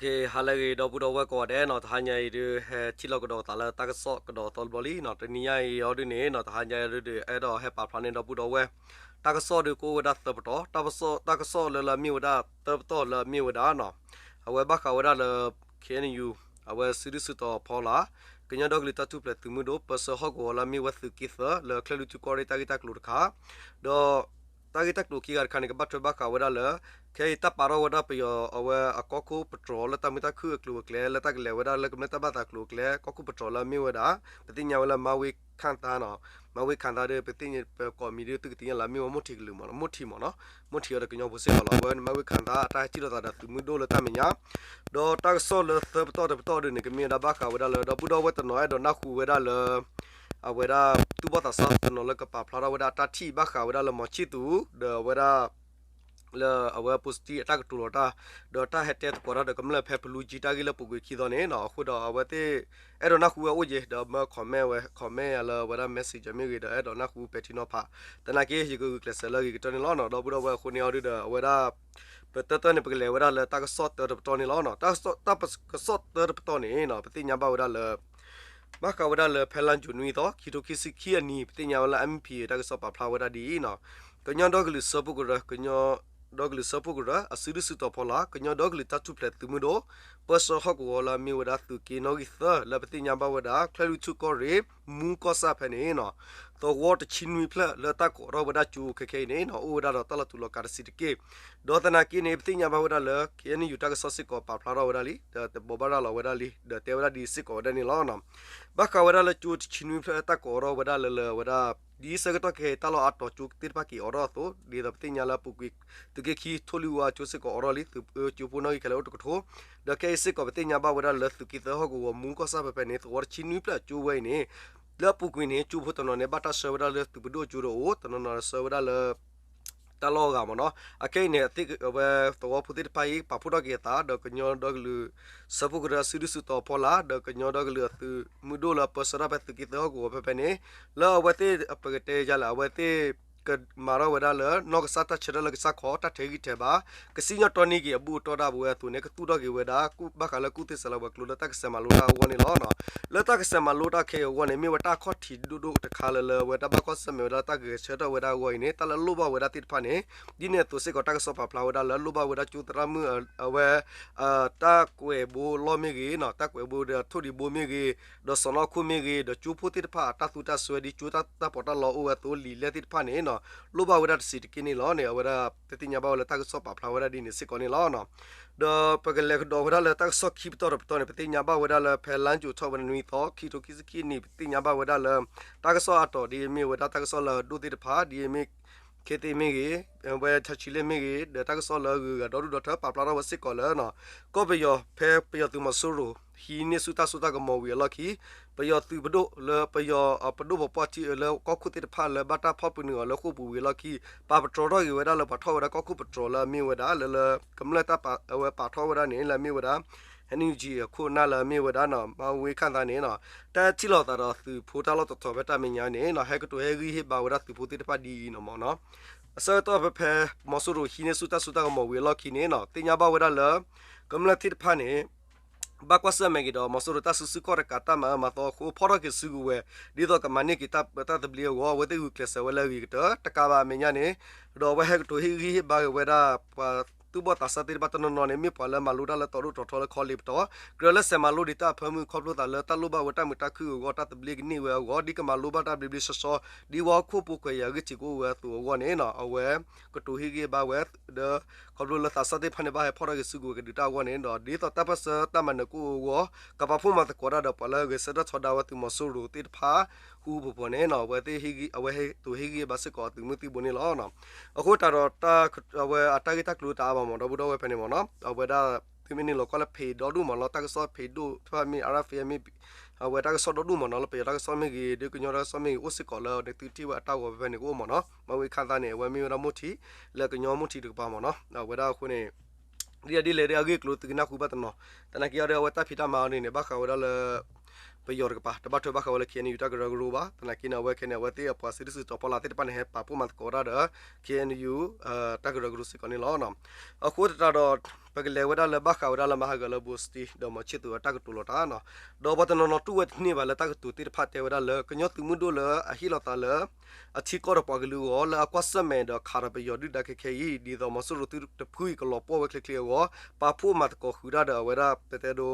ကဟါလၢအဂ့ၤ ဒီပုၢ်ဒီဝဲၢ်ကိးဂၤဒဲးနီၤ, တဟါညါအံၤဒုး ဟဲထံၣ်လိာ်ကဒီးသးလၢတၢ်ကစီၣ်ကဒီးအသီတဘျီလံနီၤ. တနံၤညါအံၤအီၤဒုးန့ၣ်နီၤ, တဟါညါအံၤဒုး အဲၣ်ဒိးဟဲပာ်ဖျါန့ၢ်ဒီပုၢ်ဒီဝဲၢ် တၢ်ကစီၣ်ဒုးကအိၣ်ဝဲဒၣ်သၢပတီၢ်, တၢ်ကစီၣ်လၢလၢအမ့ၢ်ဝဲဒၣ်သၢပတီၢ်လၢအမ့ၢ်ဝဲဒၣ်နီၤ, အဝဲဘၣ်ဃးဝဲဒၣ်လၢ ခ့ၣ်အဲၣ်ယူၣ် အဝဲစုဒုၣ်စုတီၤဖီလာ် ကညီဒီကလုာ်တၢ်ထူၣ်ဖျဲးသုးမုၢ်ဒိၣ် ပၢဆှၢဟီၣ်ကဝီၤလၢအမ့ၢ်ဝဲသုးက့သၢ လၢချၢၣ်လွံၢ်ထူၣ်ကီၢ်ရ့ၣ်တၢ်ဂ့ၢ်တၢ်ကျိၤတခါ, ဒီး တၢ်ဂ့ၢ်တၢ်ကျိၤခံဂၤတခါန့ၣ် ကဘၣ်ထွဲဘၣ်ဃးဝဲဒၣ်လၢ ခဲအံၤတၢ်ပာ်ထီၣ်ဝဲဒၣ်ပယီၤအဝဲအကီၢ်ခိၣ်ပတြီၤလၢတၢ်မုာ်တၢ်ခုၣ်အကျိၤအကျဲ လၢတၢ်ကလဲၤဝဲဒၣ်လၢကမျၢၢ်တၢ်ဘၣ်သးကျိၤအကျဲ ကီၢ်ခိၣ်ပတြီၤလၢအမ့ၢ်ဝဲဒၣ် ပသ့ၣ်ညါဝဲလၢ မၤဝ့ခၣ်သါနီၤ, မၤဝ့ခၣ်သါဒီး ပသ့ၣ်ညါပကိးမံၤဒုး သုကသ့ၣ်ညါလၢအမ့ၢ်ဝဲ မိၢ်ထံးကလုာ်မ့ၢ်နီၤ, မိၢ်ထံးမ့ၢ်နီၤ, မိၢ်ထံးအီၤဒီးကညီဖိစ့ၢ်ကီးလီၤ. အဝဲမၤဝ့ခၣ်သါအတၢ်ဟဲထံၣ်လိာ်သးဒီးသုးမုၢ်ဒိၣ်လၢတၢ်မဲာ်ညါ ဒီးတၢ်ကစီၣ်လၢသၢပတီၢ်တပတီၢ်ဒုးန့ၣ် ကမ့ၢ်ဝဲဒၣ်ဘၣ်ဃးဝဲဒၣ်လၢ ဒီပုၢ်ဒီဝဲၢ်တနီၤအဲၣ်ဒိးနၢ်ဟူဝဲဒၣ်လၢ အဝဲဒၣ်သူၣ်ဘီၣ်သးစၢ်တနီၤလၢကပာ်ဖျါထီၣ်ဝဲဒၣ်အတၢ်ထံၣ်ဘၣ်ဃးဝဲဒၣ်လၢမီၤဆံၣ်သူး ဒီးအဝဲဒၣ် လၢအဝဲ posting အတၢ်ကတိၤလီၤတၢ် ဒီးတၢ်ဟဲတဲသကိးတၢ်ဒီးကမျၢၢ်ဖဲပလူၤကၠံတၢ်ဂ့ၢ်လၢပူၤကွံာ်ခံသီန့ၣ်နီၤ, အဃိဒီးအဝဲသ့ၣ် အဲၣ်ဒိးနၢ်ဟူဝဲအိၣ်က့ၤ ဒီးမၢ comment ဝဲ comment ယၤလၢအဝဲဒၣ် messenger မ့ၢ်ဂ့ၤ ဒီးအဲၣ်ဒိးနၢ်ဟူပဲာ်ထံနီၤဖး, သနာ်က့ ယကဂုာ်ကျဲးစၢးလၢအဂ့ၤကတၢၢ်န့ၣ်လီၤနီၤ. ဒီပုၢ်ဒီဝဲၢ်အဃိန့ၣ်အီၤဒုးဒီး အဝဲဒၣ် ပတၢတၢန့ၣ် ပကလဲၤဝဲဒၣ်လၢတၢ်ကစီၣ်တၢတပတီၢ်န့ၣ်လီၤနီၤ. တၢ်ကစီၣ် တၢ်ကစီၣ်တၢတပတီၢ်န့ၣ်နီၤ ပသ့ၣ်ညါဘၣ်ဝဲဒၣ်လၢ ဘၣ်ဃးဝဲဒၣ်လၢဖဲလါယူၤနွံသီ ခံထိခံဆံခံအနံၤ ပသ့ၣ်ညါဝဲလၢ M P တၢ်ကစီၣ်ပာ်ဖျါဝဲဒၣ်ဒ်အံၤနီၤ, ကညီဒီကလုာ်စၢဖှိၣ်ကရၢ, ကညီဒီကလုာ်စၢဖှိၣ်ကရၢ အစုဒုၣ်စုတီၤဖီလာ် ကညီဒီကလုာ်တၢ်ထူၣ်ဖျဲးသုးမုၢ်ဒိၣ် ပၢဆှၢဟီၣ်ကဝီၤလၢအမ့ၢ်ဝဲဒၣ်သုးက့နီၣ်ဂံၢ်သၢ လၢပသ့ၣ်ညါဘၣ်ဝဲဒၣ် ချၢၣ်လွံၢ်ထူၣ်ကီၢ်ရ့ၣ် မူကီၢ်ဆၣ်ဖဲန့ၣ်နီၤ, သဝီတဆံနွံဖျၢၣ်လၢတၢ်ကိးထီၣ်ဝဲဒၣ်ကၠိခဲခဲအံၤန့ၣ်နီၤ အိၣ်ဝဲဒၣ်ဒီးတၢ်လီၤတူာ်လီၤကာ်တဆံးတက့ၢ်. ဒီးသနာ်က့န့ၣ် ပသ့ၣ်ညါဘၣ်ဝဲဒၣ်လၢ K N U တၢ်ကစီၣ်စ့ၢ်ကီးပာ်ဖျါထီၣ်ဝဲဒၣ်လံ ဒီးတဘိးဘၣ်ရၤလီၤဝဲဒၣ်လံ ဒီးတဲဝဲဒၣ်ဒ်စ့ၢ်ကီးဝဲဒၣ်န့ၣ်လီၤ. ဘၣ်ဃးဝဲဒၣ်လၢကၠိတဆံနွံဖျၢၣ်တၢ်ကိးထီၣ်ဝဲဒၣ်လၢလၢဝဲဒၣ် ဒ်ဆၢကတီၢ်ခဲအံၤတၢ်လီၢ်အါတီၤကၠိသ့ၣ်တဖၣ်က့ၤအိးထီၣ်အသိး ဒ်သိးပသ့ၣ်ညါလၢအပူၤကွံာ် သုးက့ခံထိၣ်လွံၢ်ဝါကၠိစ့ၢ်ကီးအိးထီၣ်လံ သုးကၠိဖိနီၣ်ဂံၢ်ခဲလၢာ်အိၣ်တကထိ ဒီးခဲအံၤစ့ၢ်ကီးပသ့ၣ်ညါဘၣ်ဝဲဒၣ်လၢသုးက့သၢဟီၣ်ကဝီၤမူကီၢ်ဆၣ်ဖဲဖဲန့ၣ် သဝီတဆံနွံဖျၢၣ်ကၠိဝဲအံၤန့ၣ် လၢအပူၤကွံာ်န့ၣ် ကၠိဖိတနီၤန့ၣ် ဘၣ်တၢ်ဆှၢဝဲဒၣ်လၢသုးပဒိၣ်ကၠိဒီးအိၣ် တနီၤနီၤဆှၢဝဲဒၣ်လၢ တၢ်လီၢ်အဂၤမ့ၢ်နီၤ. အခဲအံၤန့ၣ် အဝဲသဝီဖိသ့ၣ်တဖၣ်အံၤ ပာ်ဖှိၣ်ထီၣ်က့ၤအသး ဒီးကညီဒီကလုာ်စၢဖှိၣ်ကရၢအစုဒုၣ်စုတီၤဖီလာ် ဒီးကညီဒီကလုာ်အသုးမုၢ်ဒိၣ်လၢပၢဆှၢထီၣ်ဖဲသုးက့သၢဟီၣ်ကဝီၤဖဲဖဲန့ၣ် လၢအဝဲသ့ၣ်ပကတဲယါလဲၣ် အဝဲသ့ၣ် ကမၤထီၣ်ဝဲဒၣ်လၢ နီၢ်ကစၢ်တၢ်ဆၢထၢၣ်လၢကစၢ်ခီ တၢ်ထဲးဂံၢ်ထဲးဘါ ကစံၣ်ညီၣ်တီန့ၢ်က့ၤအဘူၣ်အတီၢ်ဒၣ်ပဝဲအသိးန့ၣ် ကသူၣ်ထီၣ်က့ၤဝဲဒၣ် ဘၣ်ဃးလၢကူၣ်သ့စးလၢပှၤကျိၤလၢတၢ်ကဆဲးမၤလိတၢ်အဂီၢ်န့ၣ်လီၤ. လၢတၢ်ကဆဲးမၤလိတၢ်ခဲအံၤအဂီၢ်န့ၣ် မ့ၢ်ဝဲတၢ်ခီၣ်ထံးဒိၣ်ဒိၣ်တခါလၢလၢအဝဲတၢ်ဘၣ်ကွၢ်ဆၢၣ်မဲာ်ဝဲဒၣ်တၢ်ဂဲၤဆၢထၢၣ်ဝဲဒၣ်အဂီၢ်အံၤန့ၣ် တၢ်လၢလိၣ်ဘၣ်ဝဲဒၣ်သ့ၣ်တဖၣ်န့ၣ် ဒ်န့ၣ်အသိးစ့ၢ်ကီး တၢ်ကစီၣ်ပာ်ဖျါဝဲဒၣ်လၢလိၣ်ဘၣ်ဝဲဒၣ်ကၠိသရၣ်မုၣ်အဝဲ တၢ်ကွဲးဘိလီၢ်မ့ၢ်ဂ့ၤနီၤ တၢ်ကွဲးဘိဒီးထိၣ်ဒံးဘိမ့ၢ်ဂ့ၤ ဒီးစီၤနီၣ်ခိၣ်မ့ၢ်ဂ့ၤ ဒီးကၠိဖိသ့ၣ်တဖၣ်အတၢ်သူတၢ်စွဲ ဒ်ကၠိတၢ်ပီးတၢ်လီအိၣ်ဝဲအသိး လံာ်လဲၢ်သ့ၣ်တဖၣ်န့ၣ်နီၤ လိၣ်ဘၣ်ဝဲဒၣ်တဆံးတက့ၢ်န့ၣ်လီၤန့ၣ် အဝဲဒၣ်ပသ့ၣ်ညါဘၣ်ဝဲလၢတၢ်ကစီၣ်ပာ်ဖျါဝဲဒၣ်ဒ်န့ၣ်စ့ၢ်ကီးန့ၣ်လီၤ. ဒီးပကလဲၤကဒီးဝဲဒၣ်လၢတၢ်ကစီၣ်ခံပတီၢ်တပတီၢ်န့ၣ် ပသ့ၣ်ညါဘၣ်ဝဲဒၣ်လၢဖဲလါယူၤထီၣ်ဝဲနွံသီ ခံထိခံဆံခံနံၣ် ပသ့ၣ်ညါဘၣ်ဝဲဒၣ်လၢ တၢ်ကစီၣ်အါတီၤဒ်အမ့ၢ်ဝဲဒၣ်တၢ်ကစီၣ်လၢအဒိၣ်သ့ၣ်တဖၣ် ဒ်အမ့ၢ် ခ့သ့မ့ၢ်ဂ့ၤ ဝဲထၢဆံလ့ၣ်မ့ၢ်ဂ့ၤ ဒီးတၢ်ကစီၣ်လၢအဂုၤအဂၤဒီဒူၣ်ဒီထၢပာ်ဖျါထီၣ်ဝဲစ့ၢ်ကီးလၢ ကီၢ်ပယီၤဖဲပယီၤသုးမီၤစိရိၤ ဟံးန့ၢ်ဆူၣ်တၢ်စိတၢ်ကမီၤဝံၤအလီၢ်ခံ ပယီၤသုးပဒိၣ်လၢပယီၤပဒိၣ်ပပှၢ်ထံလၢကီၢ်ခိၣ်သ့ၣ်တဖၣ်လၢဘၣ်တၢ်ဖီၣ်ပနုာ်အီၤလၢဃိာ်ပူၤဝံၤအလီၢ်ခံ ပာ်ပတြီထီၣ်က့ၤဝဲဒၣ်လၢပှၤထီၣ်ဝဲဒၣ်ကီၢ်ခိၣ်ပတြီၤလၢအမ့ၢ်ဝဲဒၣ်လၢလၢ ကမျၢၢ်တၢ်ပာ်အဝဲပာ်ထီၣ်ဝဲဒၣ်န့ၣ် လၢအမ့ၢ်ဝဲဒၣ် NUG အခိၣ်အနၢ်လၢအမ့ၢ်ဝဲဒၣ်နီၤ မၤဝ့ခၣ်သါန့ၣ်နီၤ တၢ်ထံၣ်လိာ်သးဒီးသုးဖိတၢ်လီၢ်တတီၤဖဲတၢ်မဲာ်ညါန့ၣ်နီၤ ဟဲကတိၤဟ့ၣ်ဂံၢ်ဟ့ၣ်ဘါဝဲဒၣ်သုးဖိသ့ၣ်တဖၣ်ဒ်အံၤနီၤမ့ၢ်နီၤ အဆၢကတီၢ်ဖဲဖဲ မီၤစိရိၤဟံးန့ၢ်ဆူၣ်တၢ်စိတၢ်ကမီၤဝံၤအလီၢ်ခံန့ၣ်နီၤ သ့ၣ်ညါဘၣ်ဝဲဒၣ်လၢ ကမျၢၢ်သ့ၣ်တဖၣ်န့ၣ် ဘၣ်ကွၢ်ဆၢၣ်မဲာ်က့ၤဒီး မီၤစိရိၤတၢ်စုဆူၣ်ခီၣ်တကးတၢ်မၤအၢမၤသီအဃိ ဖီၣ်ထီၣ်က့ၤစုကဝဲၤ ဒ်သိးကမၤန့ၢ်က့ၤတၢ်ပၢတၢ်သဘျ့အဂီၢ် အဝဲသ့ၣ်ဂုာ်ကျဲးစၢးဝဲလၢအဂ့ၤကတၢၢ် တကးဘၣ်အမဲာ်ညါန့ၣ် ဒီးအဝဲဟဲကတိၤဟ့ၣ်ဂံၢ်ဟ့ၣ်ဘါက့ၤဝဲဒၣ် ပှၤသူၣ်ဘီၣ်သးစၢ်သ့ၣ်တဖၣ်တနီၤနီၤန့ၣ် မ့ၢ်ပှၤလၢမၤလိတၢ်လၢတီဒိၣ်တီထီလၢခီလ့ပတီၢ် ကြၢးလၢဆဲးမၤလိဒံးတၢ်အဖၢမုၢ်ခီဖျိသးလၢတၢ်လိၣ်ဘၣ်ဝဲတၢ်မုာ်တၢ်ခုၣ်အဂီၢ် တၢ်သဘျ့ကန့ၢ်ဝဲအဂီၢ် ဒ်ကမၤလိဘၣ်တၢ်ဘျ့ဘျ့ဆှီဆှီ ဒ်ဝဲဟီၣ်ခိၣ်ဖိခွဲးယာ်ဂံၢ်စံးကအိၣ်ဝဲအသိးအဂီၢ်န့ၣ်နီၤ အဝဲကတိၤဟ့ၣ်ဂံၢ်ဟ့ၣ်ဘါဝဲ ဒီး ခီဖျိလၢသးစၢ်သ့ၣ်တဖၣ်န့ၣ် ဘၣ်ဟဲဖီၣ်ထီၣ်က့ၤစုကဝဲၤကဒုးတၢ်အဂီၢ်န့ၣ်ဒီး ဒ်သိးတၢ်ပၢၢ်ဆၢတၢ်မၤနၢၤကအိၣ်အဂီၢ် ကပာ်ဖှိၣ်မၤသကိးတၢ်ဒီးပှၤလၢအဂဲၤဆၢထၢၣ်ထီဒါဝဲသုးမီၤစိရိၤသ့ၣ်တဖၣ် ဃူဃူဖိးဖိးန့ၣ်နီၤ အဝဲသ့ၣ်ဟ့ၣ်ဂံၢ် အဝဲဟဲကတိၤဟ့ၣ်ဂံၢ်ဟ့ၣ်ဘါစ့ၢ်ကီးအသုးမုၢ်သံၣ်ဘိန့ၣ်လီၤ. အဃိသတးဒီး အဝဲအတၢ်ဂ့ၢ်တၢ်ကျိၤတအါဘၣ်မ့ၢ်ဒီပုၢ်ဒီဝဲၢ်ဖဲန့ၣ်မ့ၢ်နီၤ အဝဲဒၣ် သုမ့ၢ်န့ၢ်လီၤကီၢ်လၢဖံးဒီဒူၣ်မ့ၢ်နီၤ တၢ်ကစီၣ်ဖံးဒိၣ်တဖၣ်မ့ၢ် RFA မ့ၢ် အဝဲတၢ်ကစီၣ်ဒီဒူၣ်မ့ၢ်နီၤ လၢပယီၤတၢ်ကစီၣ်မ့ၢ်ဂ့ၤ ဒုးကညီတၢ်ကစီၣ်မ့ၢ်ဂ့ၤ အိၣ်စ့ၢ်ကီးလၢနသုထံၣ်ဝဲအတၢ်ဂီၤဖဲဖဲန့ၣ်ကအိၣ်မ့ၢ်နီၤ မၤဝံၤခါသးန့ၣ် အဝဲမ့ၢ်ဝဲဒၣ်မိၢ်ထံး လၢကညီမိၢ်ထံးတကပၤမ့ၢ်နီၤ အဝဲဒၣ်အဃိန့ၣ် ဒ်အဒ်လဲၣ်ဒ်အဂ့ၢ်အကျိၤသုကနၢ်ဟူဘၣ်တနီၤ သနာ်က့အီၤဒီးအဝဲတၢ်ဖံးတၢ်မၤအီၤဒ်န့ၣ် ဘၣ်ဃးဝဲဒၣ်လၢ ပ ပယီၤတကပၤ တဘၣ်ထွဲဘၣ်ဃးဝဲလၢ ခ့ၣ်အဲၣ်ယူၣ် တၢ်ကရၢကရိဘၣ်. သနာ်က့န့ၣ် အဝဲခဲန့ၣ် အဝဲသ့ၣ်အပှၤစုဒုၣ်စုတီၤဖီလာ်သ့ၣ်တဖၣ်န့ၣ် ဟဲပာ်ဖှိၣ်မၤသကိးတၢ်ဒီး ခ့ၣ်အဲၣ်ယူၣ် တၢ်ကရၢကရိစ့ၢ်ကီးန့ၣ်လီၤ. အဃိသတးဒီး ပကလဲၤဝဲဒၣ်လၢဘၣ်ဃးဝဲဒၣ်လၢမၤဟးဂီၤလၢ ဘိးစတံ ဒီးမီၤဆံၣ်သူးအတၢ်ကတိၤလီၤတၢ်န့ၣ်, ဒီးပှၤတနီၤနီၤတူၢ်ဝဲတန့ၢ်ဘၣ်လၢတၢ်ကတိၤသ့ၣ်တဖၣ်တဲဝဲဒၣ်လၢ ကညီသုးမုၢ်ဒိၣ်လၢအဟ့ၣ်လီၤသးလၢ အထံကီၢ်ဒီးပှၤကလုာ်အဂီၢ် လၢအကွၢ်ဆၢၣ်မဲာ်ဒီးခးဒီးပယီၤဒုၣ်ဒါခဲခဲအံၤ ဒ်သိးမီၤစိရိၤသုတဖုအံၤကလီၤပှီၢ်ဝဲချ့ချ့အဂီၢ် ပာ်ဖှိၣ်မၤသကိးဃုာ်တၢ်ဒီးအဝဲဒၣ် ပတဲဒိ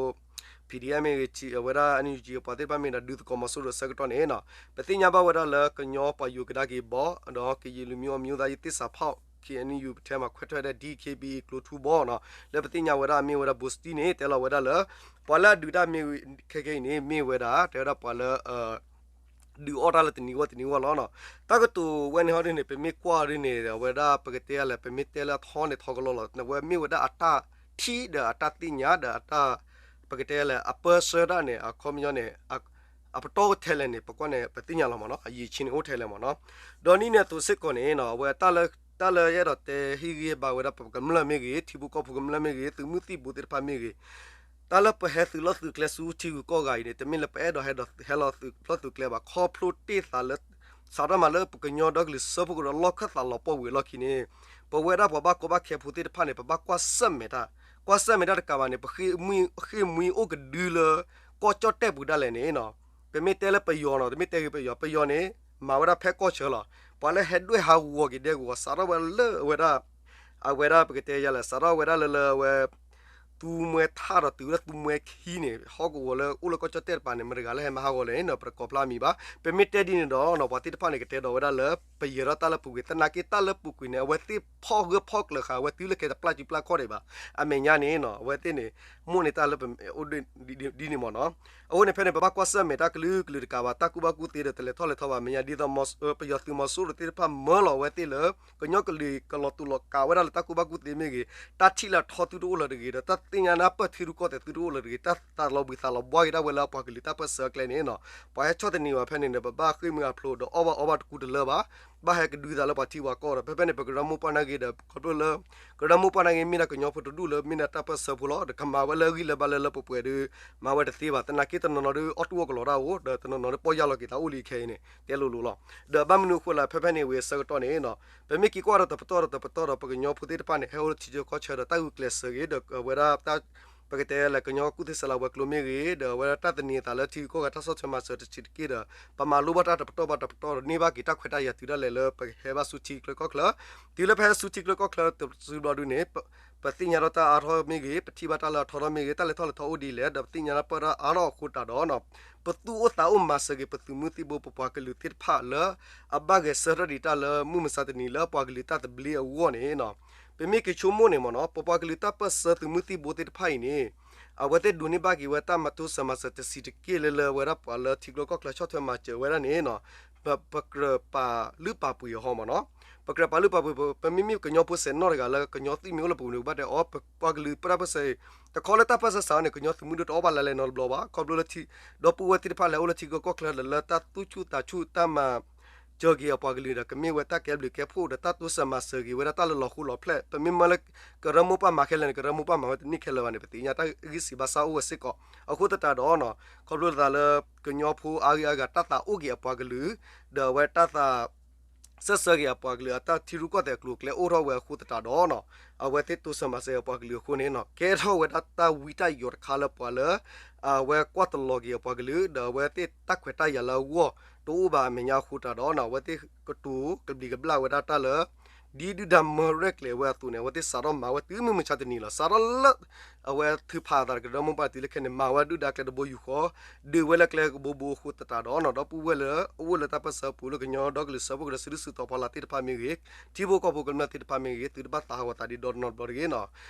P D F မ့ၢ်ဂ့ၤ အဝဲဒၣ် N U G အပှၤသ့ၣ်တဖၣ်မ့ၢ်ဒၣ်ဒုးသကိးမီၤစိရိၤအဆၢကတီၢ်န့ၣ်, ပသ့ၣ်ညါဘၣ်ဝဲဒၣ်လၢကညီပှၤယိၤကဒါက့ၤဘီ ဒီးကယံာ်လူၤမံအီၤမံၤသးယသ့ၣ်စးဖီၣ် ခ့ၣ်အဲၣ်ယူၣ် ပထဲမၤခွဲးထွဲဝဲဒၣ် D K B A ကျိထူဘီန့ၣ်, လၢပသ့ၣ်ညါဝဲဒၣ်မ့ၢ်ဝဲဒၣ် ဘိးစတံန့ၣ် တဲလီၤဝဲဒၣ်လၢ ပှၤလၢအဒုးတၢ်မ့ၢ်ခဲခဲအံၤန့ၣ် မ့ၢ်ဝဲဒၣ် တဲဝဲဒၣ်ပှၤလၢ ဒုးအီၣ်တၢ်လၢတနံၤဂီၢ်တနံၤဂီၢ်လီၤ. တၢ်ကတိၤဝဲန့ၣ်ဟီဒ်န့ၣ် ပမ့ၢ်ကွၢ်ဒ်န့ၣ် အဝဲဒၣ်ပကတဲလဲၣ် ပမ့ၢ်တဲလၢအထီန့ၣ်ထီကလီလီၤ. အဝဲမ့ၢ်ဝဲဒၣ်အတၢ်ထံၣ်ဒီးအတၢ်သ့ၣ်ညါဒီးအတၢ် ပကတဲလဲၣ် အပၢၢ်ဆၢတၢ်န့ၣ် အခီပညီန့ၣ် အပတီၢ်အိၣ်ထဲလဲၣ်န့ၣ် ပကွၢ်န့ၣ် ပသ့ၣ်ညါလီၤမ့ၢ်နီၤ အယံာ်ဆံးန့ၣ်အိၣ်ထဲလဲၣ်မ့ၢ်နီၤ. ဒီးနံၣ်န့ၣ်အသိးစ့ၢ်ကီးန့ၣ် အဝဲတၢ်လၢ တၢ်လၢယအဲၣ်ဒိးတဲဟ့ၣ်ဂံၢ်ဘါဝဲဒၣ်ပကမျၢၢ်မ့ၢ်ဂ့ၤ ထံဖိကီၢ်ဖိကမျၢၢ်မ့ၢ်ဂ့ၤ သုးမုၢ်သံၣ်ဘိသ့ၣ်တဖၣ်မ့ၢ်ဂ့ၤ တၢ်လၢပဟဲသုးလီၢ်သုးကျဲဆူထံဂုၤကီၢ်ဂၤအံၤန့ၣ် တမ့ၢ်လၢပအဲၣ်ဒိးဟဲဒိးဟဲလီၤသုးလီၢ်သုးကျဲဘၣ် ခီဖျိတ့ၢ်သးလၢ စးထီၣ်မးလၢပကညီဒီကလုာ်စၢဖှိၣ်ကရၢလီၢ်ခၢၣ်သးလီၤပှီၢ်ဝံၤအလီၢ်ခံန့ၣ် ပဝဲဒၣ်ပှၤဘၣ်ကီဘၣ်ခဲဖိသ့ၣ်တဖၣ်န့ၣ် ပဘၣ်ကွၢ်ဆၢၣ်မဲာ်တၢ်, ကွၢ်ဆၢၣ်မဲာ်တၢ်တကးဘၣ်န့ၣ် ပဃ့ၢ်မှံဟ့ၣ်မှံအိၣ်ကဒုလၢ ကီၢ်ကၠီၣ်တဲၣ်ပူၤဒၣ်လဲာ်န့ၣ် ပမ့ၢ်တဲလၢပယီၤနီၤ တမ့ၢ်တဲဂ့ၤပယီၤ ပယီၤန့ၣ် မၤဝဲဒၣ်ဖဲကီၢ်ဆၢလီၤ. ပှၤလၢဟဲဒွဲၣ်ဟးဂီၤက့ၤဒဲကဝီၤ စးထီၣ်ဝဲလၢအဝဲဒၣ် အဝဲဒၣ်ပကတဲယၤလဲၣ် စးထီၣ်ဝဲဒၣ်လၢလၢအဝဲ သူမွဲထၣ်ဒီးတုၤဝဲဒၣ်သူမွဲခံန့ၣ် ဟီၣ်ကဝီၤလၢအိၣ်လၢကီၢ်ကၠီၣ်တဲၣ်တပၤန့ၣ် မတၤတဂၤလၢဟဲမၤဟးဂီၤလဲၣ်န့ၣ် ပတကိးဖျါမံၤဘၣ်. ပမ့ၢ်တဲဒ်န့ၣ်ဒီး ပှၤသ့ၣ်တဖၣ်န့ၣ် ကတဲဒီးဝဲဒၣ်လၢ ပယဲၤထီၣ်တၢ်လၢပူၤကွံာ် သနာ်က့တၢ်လၢပူၤကွံာ်န့ၣ် အဝဲသ့ၣ်ဖီၣ်ဂၢၢ်ဖီၣ်ကျၢၤဃာ် အဝဲတုၤလၢခဲတပျၢ်စုပျၢ်ခီၣ်ဒံးဘၣ်. အမဲာ်ညါန့ၣ် အဝဲသ့ၣ်န့ၣ် မိၣ်န့ၢ်တၢ်လၢပအိၣ်ဒ်န့ၣ်မ့ၢ်နီၤ. အဃိန့ၣ်ဖဲန့ၣ် ပဘၣ်ကွၢ်ဆၢၣ်မဲာ်တၢ်ကလုာ်ကလုာ်တကးဘၣ် တၢ်ကူၣ်ဘၣ်ကူၣ်သ့ဒီးတလဲၤထီၣ်လဲၤထီဘၣ် မဲာ်ညါဒ်သိး ပယီၤသုးမီၤစိရိၤသ့ၣ်တဖၣ်မၢလီၤအဝဲသ့ၣ်လၢ ကညီကလုာ်ကလီၤတူာ်လီၤကာ်ဝဲဒၣ်လၢတၢ်ကူၣ်ဘၣ်ကူၣ်သ့မ့ၢ်ဂ့ၤ တၢ်ထံၣ်လၢအထီသုတအိၣ်လၢၤတဂ့ၤ ဒီးတၢ်သ့ၣ်ညါနၢ်ပၢၢ်ထံရူၢ်ကီၢ်သဲးသုတအိၣ်လၢၤတဂ့ၤ တၢ်သးလီၤဘှံးသးလီၤဘှါက့ၤဒၣ်ဝဲလၢအပှၤကလုာ်တၢ်ပၢၢ်ဆၢအကျဲန့ၣ်နီၤ ပှၤဟဲဆီၣ်တနံၤဘၣ်ဖဲန့ၣ်ဒီး ပဘၣ်ဃ့ၢ်မှံဟးဖျိးဒီးအီၣ်ဘၣ်အီဘၣ်တကူတလၢဘၣ်. ဘၣ်ဟဲကဒုသးလၢပှၤထံပှၤကီၢ်ဒီး ဖဲဖဲန့ၣ် ပကရၢမိၢ်ပှၢ်နာ်က့ဒီး ခီဖျိလၢ ကရၢမိၢ်ပှၢ်နာ်က့ မ့ၢ်ဒၣ်ကညီဖိတဒူၣ်လၢ မ့ၢ်ဒၣ်တၢ်ပၢၢ်ဆၢဖိလီၤ. ဒီးကမၤဝဲလၢအဂံၢ်လၢဘါလၢလၢပှဲၤပှဲၤဒီး မၤဝဲတသ့ဘၣ်. သနာ်က့တနီၤနီၤဒီး အီၣ်တူၢ်အီၣ်ကလီတၢ်အိၣ် ဒီးတနီၤနီၤဒီး ပီၢ်ယၢ်လီၤက့ၤသးအိၣ်လံခဲအံၤန့ၣ် တဲလိၤလိၤလီၤ. ဒီးဘၣ်မနုၤအဃိလဲၣ် ဖဲဖဲန့ၣ်ဝံၤအဆၢကတီၢ်န့ၣ် ပမ့ၢ်က့ၤကွၢ်ဒီးတပတီၢ်ဒီးတပတီၢ်ဒီး ပကညီဖိသ့ၣ်တဖၣ်န့ၣ် ဟဲအိၣ်လၢထံဆၢကီၢ်ဆၢဒီး တၢ်ဂုာ်ကျဲးစၢးဂ့ၤ ဒီးအဝဲဒၣ် ပကတဲလၢကညီကူၣ်သ့စဲးလီၤဝဲၤကျိၤမ့ၢ်ဂ့ၤ ဒီးအဝဲဒၣ်တၢ်သန့ၤအသးလၢထံဂုၤကီၢ်ဂၤတၢ်ဆီၣ်ထွဲမၤစၢၤတဆံးတက့ၢ်ဒီး ပမၤလိဘၣ်တၢ်တပတီၢ်ဘၣ်တပတီၢ်ဒီး န့ၢ်ဘၣ်က့ၤတၢ်ခွဲးတၢ်ယာ်တုၤဒၣ်လဲာ်လၢပကဟဲဘၣ်ဆူထံချၢကီၢ်ချၢ, တုၤလၢပဟဲဆူထံချၢကီၢ်ချၢတစုဘျီဒုန့ၣ် ပသ့ၣ်ညါဒီးတၢ်အါထီၣ်မ့ၢ်ဂ့ၤ ပထံၣ်ဘၣ်တၢ်လၢအထီထီၣ်မ့ၢ်ဂ့ၤ တၢ်လဲၤထီၣ်လဲၤထီအိၣ်ဒ်လဲၣ် ဒီးပသ့ၣ်ညါတၢ်ပၢၢ်တၢ်အါထီၣ်အဃိသတးဒီး ပသူၣ်အိၣ်သးအိၣ်မၤစၢၤက့ၤ ပသုးမုၢ်သံၣ်ဘိ ပပှၤကလုာ်သ့ၣ်တဖၣ်လၢ အဘၣ်ဂဲၤဆၢထၢၣ်ဒံးတၢ်လၢမုၢ်မဆါတနံၤလၢပှၤကလုာ်တၢ်သဘျ့အဂီၢ်န့ၣ် ပမ့ၢ်က့ၤဆိကမိၣ်န့ၣ်မ့ၢ်နီၤ ပပှၤကလုာ်တၢ်ပၢၢ်ဆၢသုးမုၢ်သံၣ်ဘိသ့ၣ်တဖၣ်အံၤန့ၣ် အဝဲသ့ၣ်ဒိးန့ၢ်ဘၣ်က့ၤဝဲတၢ်မၤတိစၢၤမၤစၢၤတဆံးတက့ၢ်လၢလၢဝဲဒၣ်ပှၤလၢထံချၢကီၢ်ချၢဆီၣ်ထွဲမၤစၢၤဝဲဒၣ်န့ၣ် ပကြၢးပာ်လုၢ်ပာ်ပှ့ၤအီၤမ့ၢ်နီၤ ပကြၢးပာ်လုၢ်ပာ်ပှ့ၤ ပမ့မ့ၢ်ကညီဖိစဲးနီၣ်တဂၤလၢကညီသ့ၣ်မ့ၢ်အိၣ်လၢပူၤန့ၣ် ကဘၣ်တဲအီၤ ပပှၤကလုာ်ပၢ်တၢ်ပၢၢ်ဆၢအံၤ တခီလၢတၢ်ပၢၢ်ဆၢစးထီၣ်န့ၣ် ကညီသုးမုၢ်ဒိၣ်တအီၣ်ဘၣ်လၢလဲၤနီတဘျီဘၣ် ခီဖျိလၢထံ ဒီပုၢ်ဝဲၢ်သ့ၣ်တဖၣ်လဲၤအိၣ်လၢထံချၢကီၢ်ချၢဒီးလၢတၢ်သူၣ်ဆူၣ်သးဆူၣ်တၢ်မၤ စၢၤက့ၤအပှၤကလုာ်ဒီး ကမ့ၢ်ဝဲတၢ်ကဲဘျုးကဲဖှိၣ်ဒီးတၢ်တိစၢၤမၤစၢၤက့ၤဝဲဒၣ်တၢ်လၢလီၤဃိလီၤဖျဲၣ် ပမ့ၢ်မၢလၢကရၢမိၢ်ပှၢ်မၤခဲလၢာ်န့ၣ် ကရၢမိၢ်ပှၢ်မၤဝဲတန့ၢ်ခဲလၢာ်ဘၣ်န့ၣ် ပသ့ၣ်ညါတၢ်ဂံၢ်စံးဘၣ်စၢ်အိၣ်ဝဲစ့ၢ်ကီး အဃိသတးဒီး ခီဖျိသးလၢကညီဖိအါဂၤအါဂၤတၢ်သးအိၣ်က့ၤအပှၤကလုာ် ဒီးအဝဲတၢ်သး စၢၢ်ဆၢက့ၤအပှၤကလုာ်အတၢ်ထံရူၢ်ကီၢ်သဲးအကျိၤအကျဲအိၣ်ထီၣ်ဝဲအဃိသတးဒီး အဝဲသ့ၣ်တိစၢၤမၤစၢၤအပှၤကလုာ်အဃိန့ၣ် ကဲထီၣ်ဝဲဒၣ်တၢ်ဝံတၢ်ယိးတခါလၢပှၤလၢ အဝဲကွၢ်တလီၤက့ၤအပှၤကလုာ် ဒီးအဝဲသ့ၣ်တၢ်ခွဲးတၢ်ယာ်လၢအဂီၢ်တအိၣ်ဘၣ်အမဲာ်ညါအဃိသတးဒီး အဝဲသ့ၣ်ကတိၤကဘျံးကဘျၣ်ဝဲဒၣ်တၢ်လၢ ဒ်ဒုၣ်ဒါမၢရဲၣ်ကျဲၤဝဲအသိးန့ၣ် အဝဲသ့ၣ်စးထီၣ်မၤဝဲတုၤမုၢ်မဆါတနံၤလီၤ. စးထီၣ်လၢ အဝဲထုးဖးအသးတကရၢမိၢ်ပှၢ်တုၤလၢခဲန့ၣ် မၤဝဲဒုၣ်ဒါကျဲတဘိယူၢ်ဃီ ဒုးဝဲလၢကျဲကဘိဘိအဃိသတးဒီး ဒီပုၢ်ဝဲၢ်လၢအအိၣ်လၢတၢ်ပၢၢ်ဆၢပူၤလၢကညီဒီကလုာ်စၢဖှိၣ်ကရၢစုဒုစုတီၤဖီလာ်သ့ၣ်တဖၣ်မ့ၢ်ဂ့ၤ ထံဖိကီၢ်ဖိကမျၢၢ်သ့ၣ်တဖၣ်မ့ၢ်ဂ့ၤ သုတဘၣ်သးဟးဂီၤသးဒ်ဒီတနီၤတဘျီတဂ့ၤနီၤ.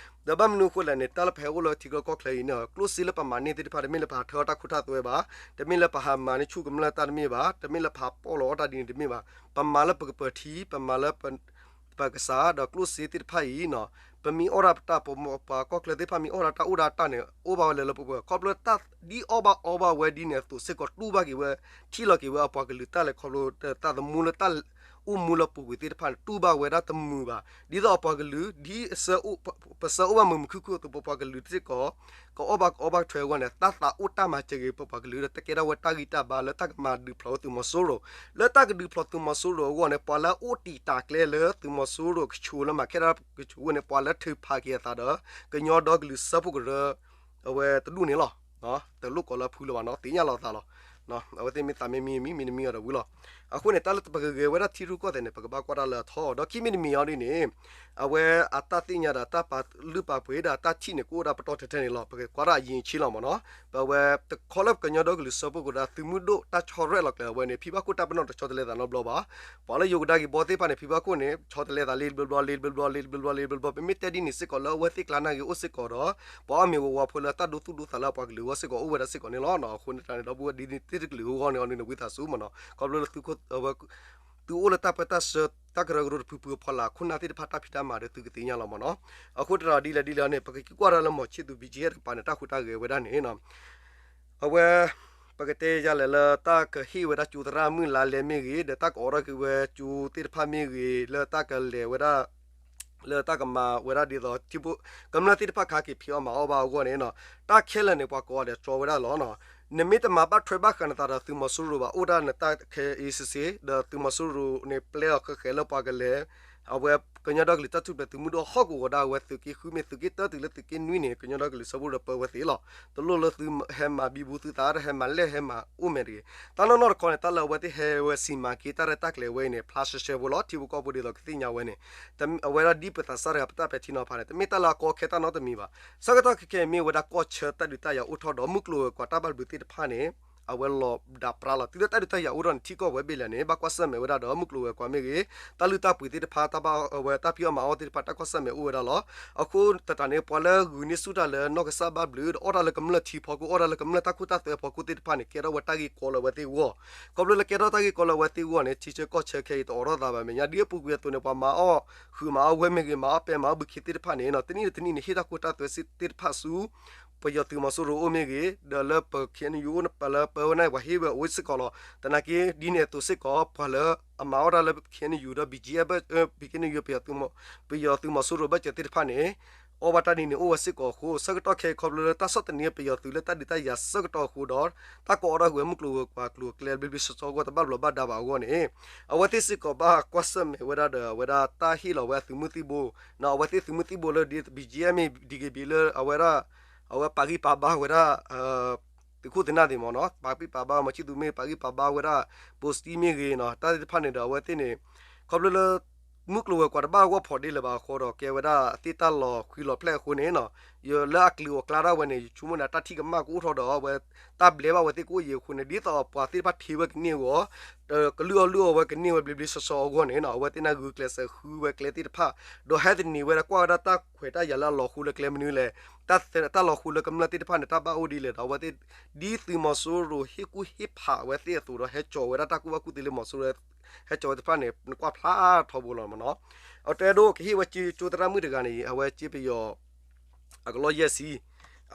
ဒီးဘၣ်မနုၤအဃိလဲၣ်န့ၣ် တၢ်လၢပဟဲအိၣ်လၢထံချၢကီၢ်ချၢအံၤန့ၣ် ကျိၣ်စ့လၢပမၤန့ၢ်သ့ၣ်တဖၣ် တမ့ၢ်လၢပဟးထၢထီၣ်တၢ်ခိၣ်တၢ်သွဲဘၣ်, တမ့ၢ်လၢပဟးမၤန့ၢ်ဆူၣ်ကမျၢၢ်တၢ်တမ့ၢ်ဘၣ်, တမ့ၢ်လၢပဟးပီၣ်လီၤအီၣ်တၢ်ဒ်န့ၣ်တမ့ၢ်ဘၣ်, ပမၤလၢပကပၢၤထံ ပမၤလၢ ပကစၢ်ဒီးကျိၣ်စ့သ့ၣ်တဖၣ်အံၤနီၤ, ပမ့ၢ်အီၣ်တၢ်ပတၢ် ပပှၤကီၢ်ချၢသ့ၣ်တဖၣ်မ့ၢ်အီၣ်ဒၣ်တၢ်အိၣ်ဒၣ်တၢ်န့ၣ် အိၣ်ဘၣ်ဝဲလၢလၢပှဲၤပှဲၤ ခီဖျိတၢ်ဒ်အီၣ်ဘၣ်အီဘၣ်ဝဲဒ်န့ၣ်အသိးစ့ၢ်ကီး တူၢ်ဘၣ်က့ၤဝဲ ထံၣ်လီၤက့ၤဝဲအပှၤကလုာ်တၢ်လဲၤခီဖျိ တၢ်သမူလၢတၢ် အိၣ်မူလၢပူၤကွံာ်သ့ၣ်တဖၣ်န့ၣ် တူၢ်ဘၣ်ဝဲဒၣ်တမုာ်ဘၣ်. ဒ်သိးအပှၤကလုာ် ဒ် ပဆၢအိၣ်ဘၣ်မုာ်မုာ်ခုၣ်ခုၣ်အသိး ပပှၤကလုာ်စ့ၢ်ကီး ကအီၣ်ဘၣ်ကအီဘၣ်ထွဲအဂီၢ်န့ၣ် တၢ်သးအိၣ်တၢ်မၤစၢၤဂ့ၤ ပပှၤကလုာ်ဒီး တကဲထီၣ်ဝဲတၢ်ဂံၢ်တၢ်ဘါလၢတၢ်ကမၤဒုးဖျိးဝဲသုးမီၤစိရိၤ, လၢတၢ်ကဒုးဖျိးသုးမီၤစိရိၤအဂီၢ်န့ၣ် ပှၤလၢအအိၣ်တံာ်တာ်ကျဲလၢသုးမီၤစိရိၤကဆူးလၢမၤခဲဒၣ်ကဆူးအဂီၢ်န့ၣ် ပှၤလၢထုးဖးက့ၤအသးဒီး ကညီဒီကလုာ်စၢဖှိၣ်ကရၢ အဝဲတဒူၣ်န့ၣ်လီၤ. တလိၣ်ကိးလၢအဖုလၢၤဘၣ်နီၤ သ့ၣ်ညါလီၤသးလီၤ. အဝဲသ့ၣ်မ့ၢ်သးမ့ၢ်မံမံ မံတမံအီၤဒီးဝံၤလီၤ. အဃိန့ၣ် တၢ်လၢပကဂဲၤဝဲဒၣ်ထံရူၢ်ကီၢ်သဲးန့ၣ် ပကဘၣ်ကွၢ်တၢ်လၢအထီဒီး ခံမံၤတမံၤအီၤဒ်န့ၣ် အဝဲအတၢ်သ့ၣ်ညါဒီးတၢ်ပာ်လုၢ်ပာ်ပှ့ၤဒီးတၢ်ထံၣ်န့ၣ် ကအိၣ်ဒၣ်ပတီၢ်ထဲထဲန့ၣ်လီၤ. ပကကွၢ်ဒၣ်အယံာ်ဆံလီၤမ့ၢ်နီၤ. ပဝဲတခီလၢပကညီဒီကလုာ်စၢဖှိၣ်ကရၢ သုးမုၢ်ဒိၣ်တၢ်ဆီရဲၣ်လီၤကျဲၤအဝဲန့ၣ် ဖံဘၣ်ခိၣ်တၢ်ပနီၣ်တဆီတလဲသးနီတဘျီဘၣ်. ပှၤလၢယိၤကဒါက့ၤဘီသ့ၣ်တဖၣ်န့ၣ် ဖံဘၣ်ခိၣ်န့ၣ် ဆီတလဲသးလံတဘျီဘျီ လံတဘျီဘျီ လံတဘျီဘျီ လံတဘျီဘျီ ပမ့ၢ်တဲဒ်န့ၣ်စ့ၢ်ကီးလၢအဝဲသ့ၣ်ကျါနာ်ဂ့ၤအိၣ်စ့ၢ်ကီးဒီး ပှၤအီၣ်မ့ၤဝဲဝါဖိလၢတၢ်ဒိသူၣ်ဒိသးလၢအပှၤကလုာ်အဂီၢ်စ့ၢ်ကီးအိၣ်ဝဲဒၣ်စ့ၢ်ကီးန့ၣ်လီၤ. အဃိန့ၣ်တၢ်န့ၣ် ဒီပုၢ်ဝဲၢ်ဒ်န့ၣ်သ့ၣ်တကလုာ်အဂီၢ်န့ၣ် အီၤန့ၣ်ဝံသးစူၤမ့ၢ်နီၤ ခီဖျိလၢ သုအိၣ်လၢတၢ်ပၢတၢ်ဆှၢ တၢ်ကရၢကရိတဖုဖုအဖီလာ် ခိၣ်နၢ်သ့ၣ်တဖၣ်တၢ်ဖံးတၢ်မၤဒီးသုကသ့ၣ်ညါလီၤမ့ၢ်နီၤ. အဃိတရၢ်ဒ်လဲၣ်ဒ်လဲၣ်န့ၣ် ပကကွၢ်တၢ်လၢမီၤဆံၣ်သူ ဘံၣ်ကၠံဟဲတကပၤန့ၣ် တၢ်ဟူးတၢ်ဂဲၤဝဲဒၣ်န့ၣ် အဝဲ ပကတဲယၤလဲၣ်လၢတၢ်ကဟ့ၣ်ဝဲဒၣ်ကၠိသရၣ်မုၣ်လါလဲမ့ၢ်ဂ့ၤ ဒီးတၢ်ကအိးထီၣ်က့ၤဝဲကၠိသ့ၣ်တဖၣ်မ့ၢ်ဂ့ၤ လၢတၢ်ကလဲၤဝဲဒၣ် လၢတၢ်ကမၤဝဲဒၣ်ဒ်သိး ကမျၢၢ်သ့ၣ်တဖၣ်ခါက့ၤဖံးအီၣ်မၤအီၣ်ဘၣ်အဂီၢ်န့ၣ် တၢ်ခဲလၢာ်န့ၣ် ပှၤကိးဂၤဒဲးတြီဝဲဒၣ်လီၤ. နမ့ၢ်တမၤဘၣ်ထွဲဘၣ်ဃးနသးဒီးသုးမီၤစိရိၤဘၣ် အိၣ်ဒၣ်နတၢ်ခဲအ့စ့စ့ ဒီးသုးမီၤစိရိၤန့ၣ် ပျဲအီၤဃဲးဃဲးလၢပှၤကလဲၤ အဝဲကညီဒီကလုာ်တၢ်ထူၣ်ဖျဲးသုးမုၢ်ဒိၣ်ဟီၣ်ကဝီၤဒၣ်ဝဲသုးက့ဃုမ့ၢ်သုးက့တၢတုၤလၢသုးက့နွံန့ၣ် ကညီဒီကလုာ်စၢဖှိၣ်ဒီးပၢဝဲသ့ၣ်လီၤ. တလိၣ်လၢသုဟဲမၤဘံဘူသုသး တဟဲမၤလဲၢ်ဟဲမၤအိၣ်မဲာ်တဂ့ၤ. တၢ်နီၢ်နီၢ်တခီန့ၣ် တၢ်လၢအဝဲသ့ၣ်ဟဲဝဲစံးမၤက့ၤတၢ်ရဲၣ်တၢ်ကျဲၤဝဲအံၤန့ၣ် ဖျါရှဲရှဲဖိလီၤ. ထံဖိကီၢ်ဖိဒ်သိးကသ့ၣ်ညါဝဲန့ၣ် အဝဲဒၣ်ဒ်ပသးစၢ်တဂၤပတၢ်ပဲာ်ထံနီၤဖးန့ၣ် တမ့ၢ်တၢ်လၢအကီခဲတၢ်နီတမံၤဘၣ်. ဆၢကတီၢ်ခဲခဲအံၤမ့ၢ်ဝဲဒၣ်ကီၢ်ဆၢတၢ်ဒုးတၢ်ယၤအိၣ်ထီၣ်ဒီးမုၢ်ကျိၤဝဲၤကွာ်တၢ်ဘၣ်ဘျုးသ့ၣ်တဖၣ်န့ၣ် အဝဲလီၤဒၣ်ပြါလီၤ. တုၤလၢတၢ်ဒုးတၢ်ယၤအိၣ်ထီၣ်န့ၣ် ထံကီၢ်ဝဲဘ့ၣ်လဲၣ်န့ၣ် ဘၣ်ကွၢ်ဆၢၣ်မဲာ်ဝဲဒၣ်ဒီးမုၢ်ကျိၤဝဲၤကွာ်မ့ၢ်ဂ့ၤ တၢ်လုၢ်တၢ်ပှ့ၤသ့ၣ်တဖၣ် တၢ်ဘၣ်အဝဲတၢ်ဖံးအီၣ်မၤအီၣ်သ့ၣ်တဖၣ် တၢ်ကွၢ်ဆၢၣ်မဲာ်အိၣ်ဝဲဒၣ်လီၤ. အဃိသတးန့ၣ် ပှၤလၢဂုာ်န့ၢ်ဆူၣ်တၢ်လၢနီၢ်ကစၢ်ဘၣ်ဘျုးဒီး အီၣ်တၢ်လၢကမျၢၢ်ထံဖီခိၣ် အီၣ်တၢ်လၢကမျၢၢ်တၢ်ခိၣ်တၢ်သွဲဖီခိၣ်သ့ၣ်တဖၣ်န့ၣ် ကဲထီၣ်ဝဲတၢ်ဂ့ၢ်ကီလၢအဝဲသ့ၣ်အဂီၢ်. ခီဖျိလၢကဲထီၣ်တၢ်ဂ့ၢ်ကီလၢအဝဲသ့ၣ်အဂီၢ်န့ၣ် ထံဆၢကီၢ်ဆၢခဲအံၤတအိးထီၣ်သးဘၣ် မဲာ်ညါ ဒ်အပူၤကွံာ်အသိးန့ၣ် ပှၤမၤအီၣ်ဃုာ်မၤအီၣ်ဝဲမ့ၢ်ဂ့ၤ မၤအီၣ်ပဲမၤအီၣ်ဘုခ့သ့ၣ်တဖၣ်န့ၣ် တနံၣ်တနံၣ်န့ၣ် ဟ့ၣ်တၢ်ခိတၢ်သွဲသ့ၣ်တဖၣ်ဆူ ပယီၤသုးမီၤစိရိၤအိၣ်မ့ၢ်ဂ့ၤ ဒီးလၢပ ခ့ၣ်အဲၣ်ယူၣ် ပလၢပဝဲန့ၣ် ပှၤဟ့ၣ်ဝဲအိၣ်စ့ၢ်ကီးလီၤ. သနာ်က့ ဒ်န့ၣ်အသိးစ့ၢ်ကီး ပှၤလၢအမၤအီၣ်တၢ်လၢ ခ့ၣ်အဲၣ်ယူၣ် ဒီး ဘံၣ်ကၠံ ဘံၣ်ကၠံ ပယီၤသုးမီၤစိရိၤဘၢၣ်စၢၤသ့ၣ်တဖၣ်န့ၣ် အီၣ်ဘၣ်တၢ်ဒ်န့ၣ်အိၣ်ဝဲစ့ၢ်ကီးအဃိ ဆၢကတီၢ်ခဲအံၤခီဖျိလၢတၢ်ဆီၣ်သနံးပယီၤသုးလၢတၢ်ဒုးတၢ်ယၤဆၢကတီၢ်အဃိဒီး တၢ်ကအိးထီၣ်ကွံာ်ဝဲမုၢ်ကျိၤဝဲၤကွာ်ကျိၤကျဲဘျ့ဘျ့ဆှီဆှီအဂီၢ် တဘၣ်ဘျီးဘၣ်ဒါဘၣ်အဂီၢ်န့ၣ် အဝဲသ့ၣ်စ့ၢ်ကီးဘၣ်ကွၢ်ဆၢၣ်မဲာ်ဝဲဒၣ်ဒီးအဝဲဒၣ်တၢ်ဟ့ၣ်လီၤဝဲအသုးမုၢ်သံၣ်ဘိ အဝဲသ့ၣ်သုးမုၢ်သံၣ်ဘိလၢဒ် ဘံၣ်ကၠံ မ့ၢ် ဒံၣ်ကဘံၣ် လၢအဝဲဒၣ် အဝဲပာ်ဂံၢ်ပာ်ဘါဝဲဒၣ် သုးခိၣ်သုးနၢ်သ့ၣ်မ့ၢ်နီၤ ပာ်ဂံၢ်ပာ်ဘါ မီၤဆံၣ်သူ မ့ၢ်ပာ်ဂံၢ်ပာ်ဘါဝဲဒၣ် ပိစတံ မ့ၢ်ဂ့ၤနီၤ တၢ်သ့ၣ်တဖၣ်န့ၣ်ဒီး အဝဲသ့ၣ်န့ၣ် ခီဖျိလၢ မုၢ်ကျိၤဝဲၤကွာ်တဘၣ်ဂီၢ်ဖီၣ်ဒ့လၢၤဘၣ်အဃိဒီး ကဲဝဲဒၣ်အသ့ၣ်တၢ်လီၤဃံလီၤဖျဲၣ်အဃိန့ၣ်နီၤ လၢအကလုာ်အီၤကျါဒၣ်ဝဲန့ၣ် ယဆိကမိၣ်န့ၣ် တၢ်ထံၣ်ကမၣ်ကအိၣ်ထီၣ်ဒီး အဝဲ တၢ်ဘျဲဘၣ်ဝဲသ့ၣ်ကအိၣ်ယံၤအဃိန့ၣ် ဒ်သိးပှၤသ့ၣ်တဖၣ်ထံၣ်ဝဲကန့ၢ်အဂီၢ် ကလုၢ်အီၣ်လုၢ်အီဝဲကန့ၢ်ဝဲဘျ့ဘျ့ဆှီဆှီအဂီၢ်န့ၣ်နီၤ အဝဲသ့ၣ်န့ၣ်ဂုာ်ကျဲးစၢးဃုဝဲကျဲသ့ၣ်တဖၣ် ဒီးဟဲသနံးဝဲဒၣ်ကွၢ်ဝဲဒၣ်တၢ်ခွဲးတၢ်ယာ်လၢအလီၤဃိလၢကျဲမနုၤလဲၣ် တၢ်လီၤဃိလၢကမျၢၢ်သ့ၣ်တဖၣ်န့ၣ် တၢ်ဘၣ်အိၣ်ဒ်လဲၣ်ဒီး အဝဲသ့ၣ် ဒ်သုးမီၤစိရိၤဟ့ၣ်ကူၣ်ဟ့ၣ်ဖးဝဲသ့ၣ်အသိးဒီး ဟဲကၠီၤဝဲဒၣ်တၢ်ကူၣ်ဘၣ်ကူၣ်သ့လၢမီၤစိရိၤ ဟဲကၠီၤဝဲသ့ၣ်တဖၣ်န့ၣ် နကွၢ်ဖျါထီဘိလီၤမ့ၢ်နီၤ အတဲဒိကဟ့ၣ်ဝဲကၠိသရၣ်မုၣ်တဂၤန့ၣ် အဝဲကၠ့ပယီၤ အကလီၢ်ယဲၢ်ဆံ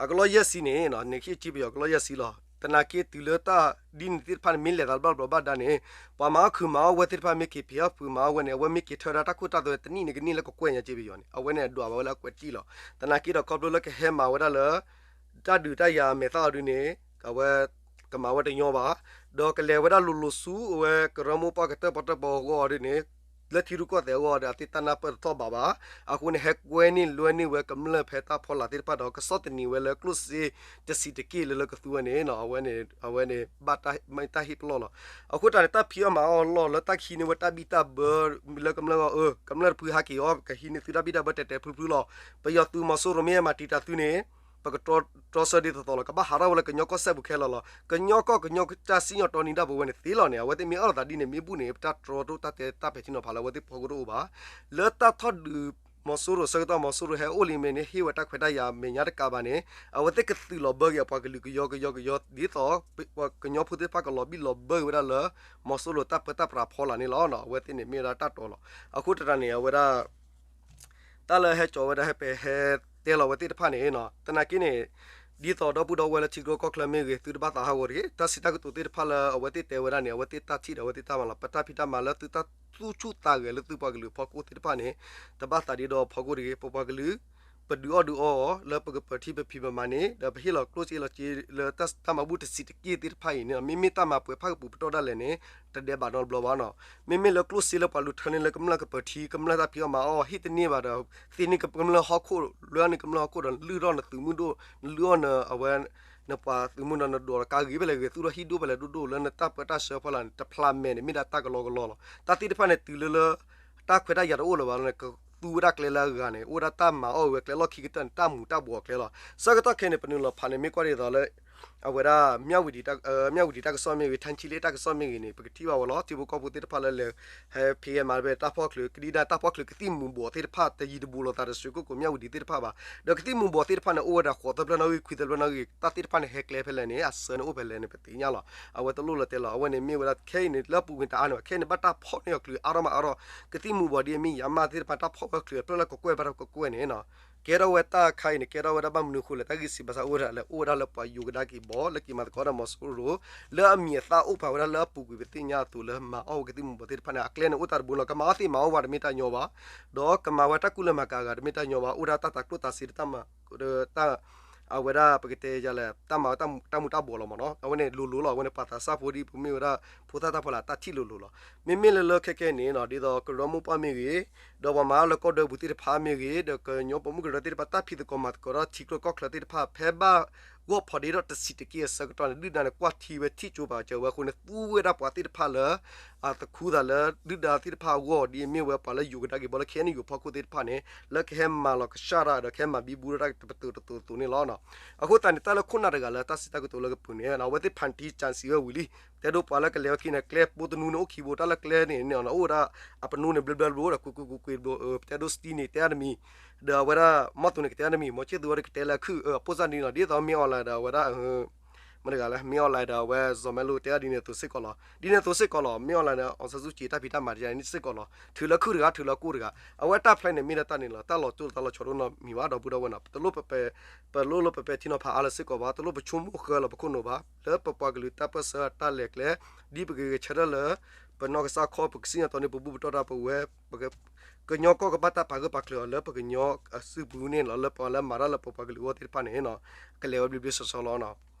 အကလီၢ်ယဲၢ်ဆံန့ၣ် နကဟ့ၣ်ကၠ့ပယီၤအကလီၢ်ယဲၢ်ဆံလီၤ. သနာ်က့တုၤလၢတၢ်ဒ်န့ၣ်သ့ၣ်တဖၣ်န့ၣ် မ့ၢ်လဲၤသးတဘျီဘျီဘၣ်ဒါန့ၣ် ပှၤမၤအီၣ်ခုၣ်မၤအီၣ်ဝဲသ့ၣ်တဖၣ်မ့ၢ်က့ၤဖံးအီၣ်ဖုးမၤအီၣ်ဝဲန့ၣ် အဝဲမ့ၢ်က့ၤထၢဒၣ်တၢ်ခိၣ်တၢ်သွဲတနံၣ်န့ၣ်ကန့ၢ်လၢကကွဲၢ်ညါကၠ့ပယီၤန့ၣ် အဝဲန့ၣ်အဒွးဘၣ်ဝဲလၢအကွဲးတံၢ်လီၤ. သနာ်က့ဒီးခီဖျိလၢကဟဲမၤဝဲဒၣ်လၢ တၢ်ဒုးတၢ်ယၤအမဲာ်သၣ်အီၤဒ်န့ၣ် အဝဲ ကမၤဝဲတညီဘၣ် ဒီးကလဲၤဝဲဒၣ်လိၤလိၤဆူအဝဲကရၢမိၢ်ပှၢ်ကတၢၢ်ပီၣ်တၢၢ်ပီၣ်အဂီၢ်ဒ်န့ၣ် လၢထံရူၢ်ကီၢ်သဲးအဂီၢ်ဒီး အသ့ၣ်တၢ်နၢ်ပၢၢ်တထီၣ်ဘးဘၣ်. အဃိန့ၣ် ဟဲကွဲန့ၢ်လွဲန့ၢ်ဝဲကမျၢၢ်ဖဲတၢ်ဖီလာ်သ့ၣ်တဖၣ်ဒီး ကဆီၣ်သနံးဝဲလၢကျိၣ်စ့တဆံးတက့ၢ်လၢလၢကသူဝဲန့ၣ် အဝဲန့ၣ် အဝဲန့ၣ် ဘၣ်တၢ်ဟ့ၣ်ပလီၢ်လီၤ. အဃိတၢ်န့ၣ် တၢ်ဖံးအီၣ်မၤအီၣ်လီၢ်လၢတၢ်ကဟံးန့ၢ်ဝဲတၢ်ဘံၣ်တၢ်ဘၢ လၢကမျၢၢ်ဂီၢ် အၢ ကမျၢၢ်တဖုဟးက့ၤအီၤ ကဟံးန့ၢ်သုတၢ်ဘံၣ်တၢ်ဘၢတဲာ်တဲာ်ဖျုဖျုလီၤ. ပယီၤသုးမီၤစိရိၤမ့ၢ်ဟဲမၤတံာ်တာ်သုန့ၣ် ပကတြီဆၢဒ်သိးသိးလီၤ. ကဘၣ်ဟးထီၣ်ဝဲလၢကညီကီၢ်စဲၣ်ပူၤခဲလၢာ်လီၤ. ကညီကီၢ်ကညီတၢ်စံၣ်ညီၣ်တီနံၤဒၣ်ပဝဲန့ၣ်သ့လီၤန့ၣ် အဝဲသ့ၣ်မ့ၢ်အၢၣ်လီၤသးဒ်န့ၣ် မ့ၢ်ဘူၣ်န့ၣ် ပတၢ်တြီတိၢ်တၢ်တဲတၢ်ပဲာ်ထံနီၤဖးလၢအဝဲသ့ၣ်ဖီခိၣ်တအိၣ်ဘၣ်. လၢတၢ်ထီၣ်ဒုးမီၤစိရိၤဆၢကတီၢ်မီၤစိရိၤဟဲအိၣ်လံမ့ၢ်န့ၣ် ဟ့ၣ်ဝဲတၢ်ခွဲးတၢ်ယာ်မဲာ်ညါတကးဘၣ်န့ၣ် အဝဲသ့ၣ်ကသုးလီၤဘၢက့ၤအပှၤကလုာ်ကယီကယီကယီဒ်သိး ပှၤကညီဖိသ့ၣ်တဖၣ်ကလီၤဘံၣ်လီၤဘၢက့ၤဝဲဒၣ်လၢ မီၤစိရိၤတၢ်ပၢတၢ်ပြးဖီလာ်န့ၣ်လီၤ. အဝဲသ့ၣ်န့ၣ်မ့ၢ်ဝဲဒၣ်တၢ်တီလီၤ. အဃိတၢ်န့ၣ် အဝဲဒၣ် တၢ်လၢဟဲကၠီၤဝဲဒၣ်ဟဲပဲာ်ဟဲတဲလီၤဝဲသ့ၣ်တဖၣ်န့ၣ် သနာ်က့န့ၣ် ဒ်သိးဒီပုၢ်ဒီဝဲၢ်လၢထံကျိကီၢ်ချၢမ့ၢ်ဂ့ၤ သုတဘၣ်သးဟးဂီၤတဂ့ၤ. တၢ်စံးတၢ်ကတိၤသ့ၣ်တဖၣ်လၢအဝဲသ့ၣ်တဲဝဲဒၣ်န့ၣ် အဝဲသ့ၣ်တၢ်ထံၣ်ဒီးအဝဲသ့ၣ်တၢ်မၤလီၤ. ပတၢ်ဖံးတၢ်မၤလၢသုတၢ်သူၣ်ဆူၣ်သးဂဲၤလၢသုပှၤကလုာ်အဖီခိၣ်သ့ၣ်တဖၣ်န့ၣ် တဘၣ်သးဒ်ဒီးအဖီခိၣ်တဂ့ၤ. ပပှၤကလုာ် ပဒုးအီၣ်ဒုးအီအီၤလၢပကပၢၤထံပဖံးပမၤန့ၣ် ဒီးပဟ့ၣ်လီၤကျိၣ်စ့လီၤစ့လၢတၢ်မၤဘူၣ်တဆံးတက့ၢ်သ့ၣ်တဖၣ်အံၤန့ၣ် မ့မ့ၢ်တၢ်မၤပှဲၤဖးကပူၤပတီၢ်ဒၣ်လဲာ်န့ၣ် တဒဲးဘးနီတဘျီဘၣ်နီၤ. မ့မ့ၢ်လၢကျိၣ်စ့လၢပှၤလူၤထၢန့ၢ်လၢကမျၢၢ်ကပၢၤထံ ကမျၢၢ်တၢ်ဖံးအီၣ်မၤအီၣ် ဟ့ၣ်တန့ၢ်ဘၣ်ဒီး သ့န့ၢ်ကမျၢၢ်ဟီၣ်ခိၣ် လၢန့ၣ်ကမျၢၢ်ဟီၣ်ခိၣ်ဒီး လုၢ်ထီၣ်နသုးမုၢ်ဒိၣ် နလုၢ်အီၣ်နအဝဲ နပှၤသုးမုၢ်ဒီးနဒိးကါဂ့ၤဖဲလဲၣ်ဂ့ၤ သူၣ်ထီၣ်ဟံၣ်ဒိၣ်ဖဲလဲၣ်ဒိၣ်ဒိၣ်လၢနတၢ်ပၢတၢ်ဆှၢဖီလာ်န့ၣ် တဖျးမဲာ်န့ၣ် မ့ၢ်ဒၣ်တၢ်ကလီကလီလီၤ. တၢ်သ့ၣ်တဖၣ်န့ၣ် တုၤလၢလၢ တၢ်ခွဲးတၢ်ယာ်တအိၣ်လၢၤဘၣ် နကသူဝဲဒၣ်ကျဲလၢအဂၤန့ၣ် အိၣ်ဝဲဒၣ်တၢ်မၤအီၣ်ဝဲကျဲလီၢ်ခံကတၢၢ်န့ၣ် တၢ်မူၤတၢ်ဘှီးကျဲလီၤ. ဆၢကတီၢ်ခဲအံၤန့ၣ် ပနုာ်လီၤဖးန့ၣ် မ့ၢ်ကွၢ်ဒ်သိးလၢ အဝဲဒၣ် မြဝတီ တၢ်ကစီၣ်မ့ၢ်ဂ့ၤ ထန်းချီလေး တၢ်ကစီၣ်မ့ၢ်ဂ့ၤန့ၣ် ပကထံၣ်ဘၣ်ဝဲလီၤ. ထံဖိကီၢ်ဖိသ့ၣ်တဖၣ်လၢလဲၤ ဟဲဖံးဟဲမၤဖဲတၢ်ဖီၣ်ချုး ကဒံဒါတၢ်ဖီၣ်ချုး ကသံၣ်မူၤဘှီးသ့ၣ်တဖၣ် တယံၤတဘူးလိာ်သးဒီး ရွှေကုက္ကို မြဝတီ သ့ၣ်တဖၣ်ဘၣ်. ဒီးကသံၣ်မူၤဘှီးသ့ၣ်တဖၣ်န့ၣ် အိၣ်ဝဲဒၣ်ဃိးသၢဖျၢၣ်နီၣ်ဂံၢ် ခွံသၢဖျၢၣ်နီၣ်ဂံၢ် တၢ်သ့ၣ်တဖၣ်န့ၣ် ဟဲကျဲဖဲလဲၣ်န့ၣ် အစၢၤန့ၣ်အိၣ်ဖဲလဲၣ်န့ၣ် ပသ့ၣ်ညါလီၤ. အဝဲတလိၣ်လၢတဲလီၤ. အဝဲန့ၣ်မ့ၢ်ဝဲဒၣ်ခဲအံၤန့ၣ် လၢအပူၤကွံာ်တအါန့ၣ်ဘၣ် ခဲအံၤန့ၣ် ဘၣ်တၢ်ဖီၣ်န့ၢ်အီၤချုးအါထီၣ်မးအါထီၣ် ကသံၣ်မူၤဘှီးဒ်အမ့ၢ်ယါမၢ်သ့ၣ်တဖၣ် တၢ်ဖီၣ်ဝဲချုးအဖျၢၣ်လၢကကွဲၢ်ဘၣ်တၢ်ကကွဲၢ်န့ၣ် ကဲထီၣ်ဝဲတၢ်ခါအံၤန့ၣ် ကဲထီၣ်ဝဲဒၣ်ဘၣ်မနုၤအဃိလဲၣ် တၢ်ဂ့ၢ်စံးဘၣ်ဆၣ်အိၣ်ဝဲဒၣ်လၢ အိၣ်ဝဲဒၣ်လၢပှၤယိၤကဒါက့ၤဘီ လၢက့ၤမၤသကိးဒီးမီၤစိရိၤ လၢအမံၤအသၣ်အိၣ်ဖးဝဲဒၣ်လၢအပူၤကွံာ်ပသ့ၣ်ညါအသိးလၢမၤအီၣ်ဝဲကသံၣ်မူၤဘှီးသ့ၣ်တဖၣ်န့ၣ် အကျဲန့ၣ်အိၣ်တၢ်တဘိလီၤ. ကမၤအီၣ်သ့ၣ်မၤအီၣ်ဝဲတမ့ၢ်တၢ်ညီဘၣ်, ဒီးကမၤဝဲတၢ်ကူၣ်လၢမၤကၤအဂၤတမ့ၢ်တၢ်ညီဘၣ်, အိၣ်ဒၣ်တၢ်တၤကျိၣ်တၤစ့ တၢ် အဝဲဒၣ်ပကတဲယလဲၣ် တၢ်မၤတၢ်မူၤတၢ်ဘှီးလီၤမ့ၢ်နီၤ. အဝဲန့ၣ်လိၤလိၤလီၤ. အဝဲန့ၣ်ပှၤသးစၢ်ဖိဒ်ပမ့ၢ်ဝဲဒၣ် ဖိသၣ်တၢ်ဖီလာ်တၢ်ထံၣ်လိၤလိၤလီၤ. မ့မ့ၢ်လၢလၢခဲခဲန့ၣ်နီၤ ဒ်သိးကရၢမိၢ်ပှၢ်မ့ၢ်ဂ့ၤ, ဒီးပှၤမၤလၢကီၢ်ဒၢပူၤသ့ၣ်တဖၣ်မ့ၢ်ဂ့ၤ, ဒီးကညီပိာ်မုၣ်ကရၢသ့ၣ်တဖၣ် တၢ်ဖံးသကိးမၤသကိးဒီးထံကျိကီၢ်ချၢသ့ၣ်တဖၣ် ဖဲဘၣ်ဂီၢ်ဖီဒ့ဒီးတဆံးတက့ၢ်အဆၢကတီၢ်န့ၣ် ဒုၣ်ဒါန့ၣ် ကွၢ်ထံဝဲထံၣ်ကၠိပာ်စၢၤဝဲအဃိန့ၣ် သူဝဲဒၣ်ပှၤသ့ၣ်တဖၣ်လၢ အသခူသးလၢဒုၣ်ဒါသ့ၣ်တဖၣ်အဂီၢ် ဒ်အမ့ၢ်ဝဲပှၤလၢယိၤကဒါက့ၤဘီလၢ ခဲအံၤန့ၣ် ယိၤဖီခိၣ်သ့ၣ်တဖၣ်န့ၣ် လၢကဟဲမၤလီၤကစၢ်တၢ်ဒီးကဟဲမၤဘံဘူတၢ်တပတုာ်တသိးသိးန့ၣ်လီၤ. အဃိသတးန့ၣ် တၢ်လၢခိၣ်နၢ်တဂၤလၢတၢ်စံးတၢ်ကတိၤလၢကပူၤန့ၣ် အဝဲသ့ၣ်ဖးတံၢ်စၢ်စံးဝဲဝံၤလံ. တဲဒိးပှၤလၢကလဲၤဝဲခံန့ၣ် ကျဲပိတနူန့ၣ်အိၣ်ခံဘိ တၢ်လၢကျဲန့ၣ်န့ၣ် အိၣ်ဝဲဒၣ် အပနူန့ၣ်ဘျၢဘျၢဘျၢဒီး ကွ့ကွ့ကွ့ကွ့ဘျီ တဲဒိးစတံန့ၣ် တဲအါတမံၤ ဒီးအဝဲဒၣ် မီၢ်သူန့ၣ် ကတဲအါတမံၤ မီၢ်ဆ့ၣ်သူဝဲဒီးကတဲလၢအခု အပိၢ်စၢ်ဒ်န့ၣ်လီၤ. ဒ်သိးမ့ၢ်အီၣ်လဲၣ်ဒီးအဝဲဒၣ် မတဂၤလဲၣ် မ့ၢ်အီၣ်လဲၣ်ဒီးအဝဲ စီၤမဲလိတဲဒ်န့ၣ်သိးစ့ၢ်ကီးလီၤ. ဒ်န့ၣ်သိးစ့ၢ်ကီးလီၤ. မ့ၢ်အီၣ်လဲၣ်ဒီး အောင်ဆန်းစုကြည် တၢ်ဖံးတၢ်မၤတယါန့ၣ်စ့ၢ်ကီးလီၤ. ထုးလၢခုၣ်တဂၤ ထုးလၢကိၣ်တဂၤ အဝဲတၢ်ဖျဲးန့ၣ် မ့ၢ်ဒၣ်တၢ်န့ၣ်လီၤ. တၢ်လီၤတိၢ်လီၤဆီဒိၣ်နီတမံၤဘၣ် ဒီပုၢ်ဒီဝဲၢ်နီၤ. ပတလိၣ်ပပဲ ပလိၣ်လိၣ်ပပဲထံနီၤဖးအါလၢစ့ၢ်ကီးဘၣ်. တလိၣ်ပဆိကမိၣ်ဃၢလီၤပခိၣ်နူာ်ဘၣ် လၢပပှၤကလုာ်တၢ်ပၢၢ်ဆၢတၢ်လဲၤကျဲ ဒ်ပကဂဲၤဆၢထၢၣ်လၢ ပနီၢ်ကစၢ်ခီ ပကစံၣ်ညီၣ်တီန့ၣ် ပဘူၣ်ပတီၢ်တၢ်ပဝဲ ကညီကီၢ်ကဘၣ်တၢ်ပာ်ဂၢၢ်ပာ်ကျၢၤအီၤလၢပကညီအစုပူၤန့ၣ်လီၤ. လၢပှၤလၢမၤတၢ်လၢပပှၤကလုာ်အဂီၢ်သ့ၣ်တဖၣ်န့ၣ် ကလဲၤဝဲဘျ့ဘျ့ဆှီဆှီလီၤ.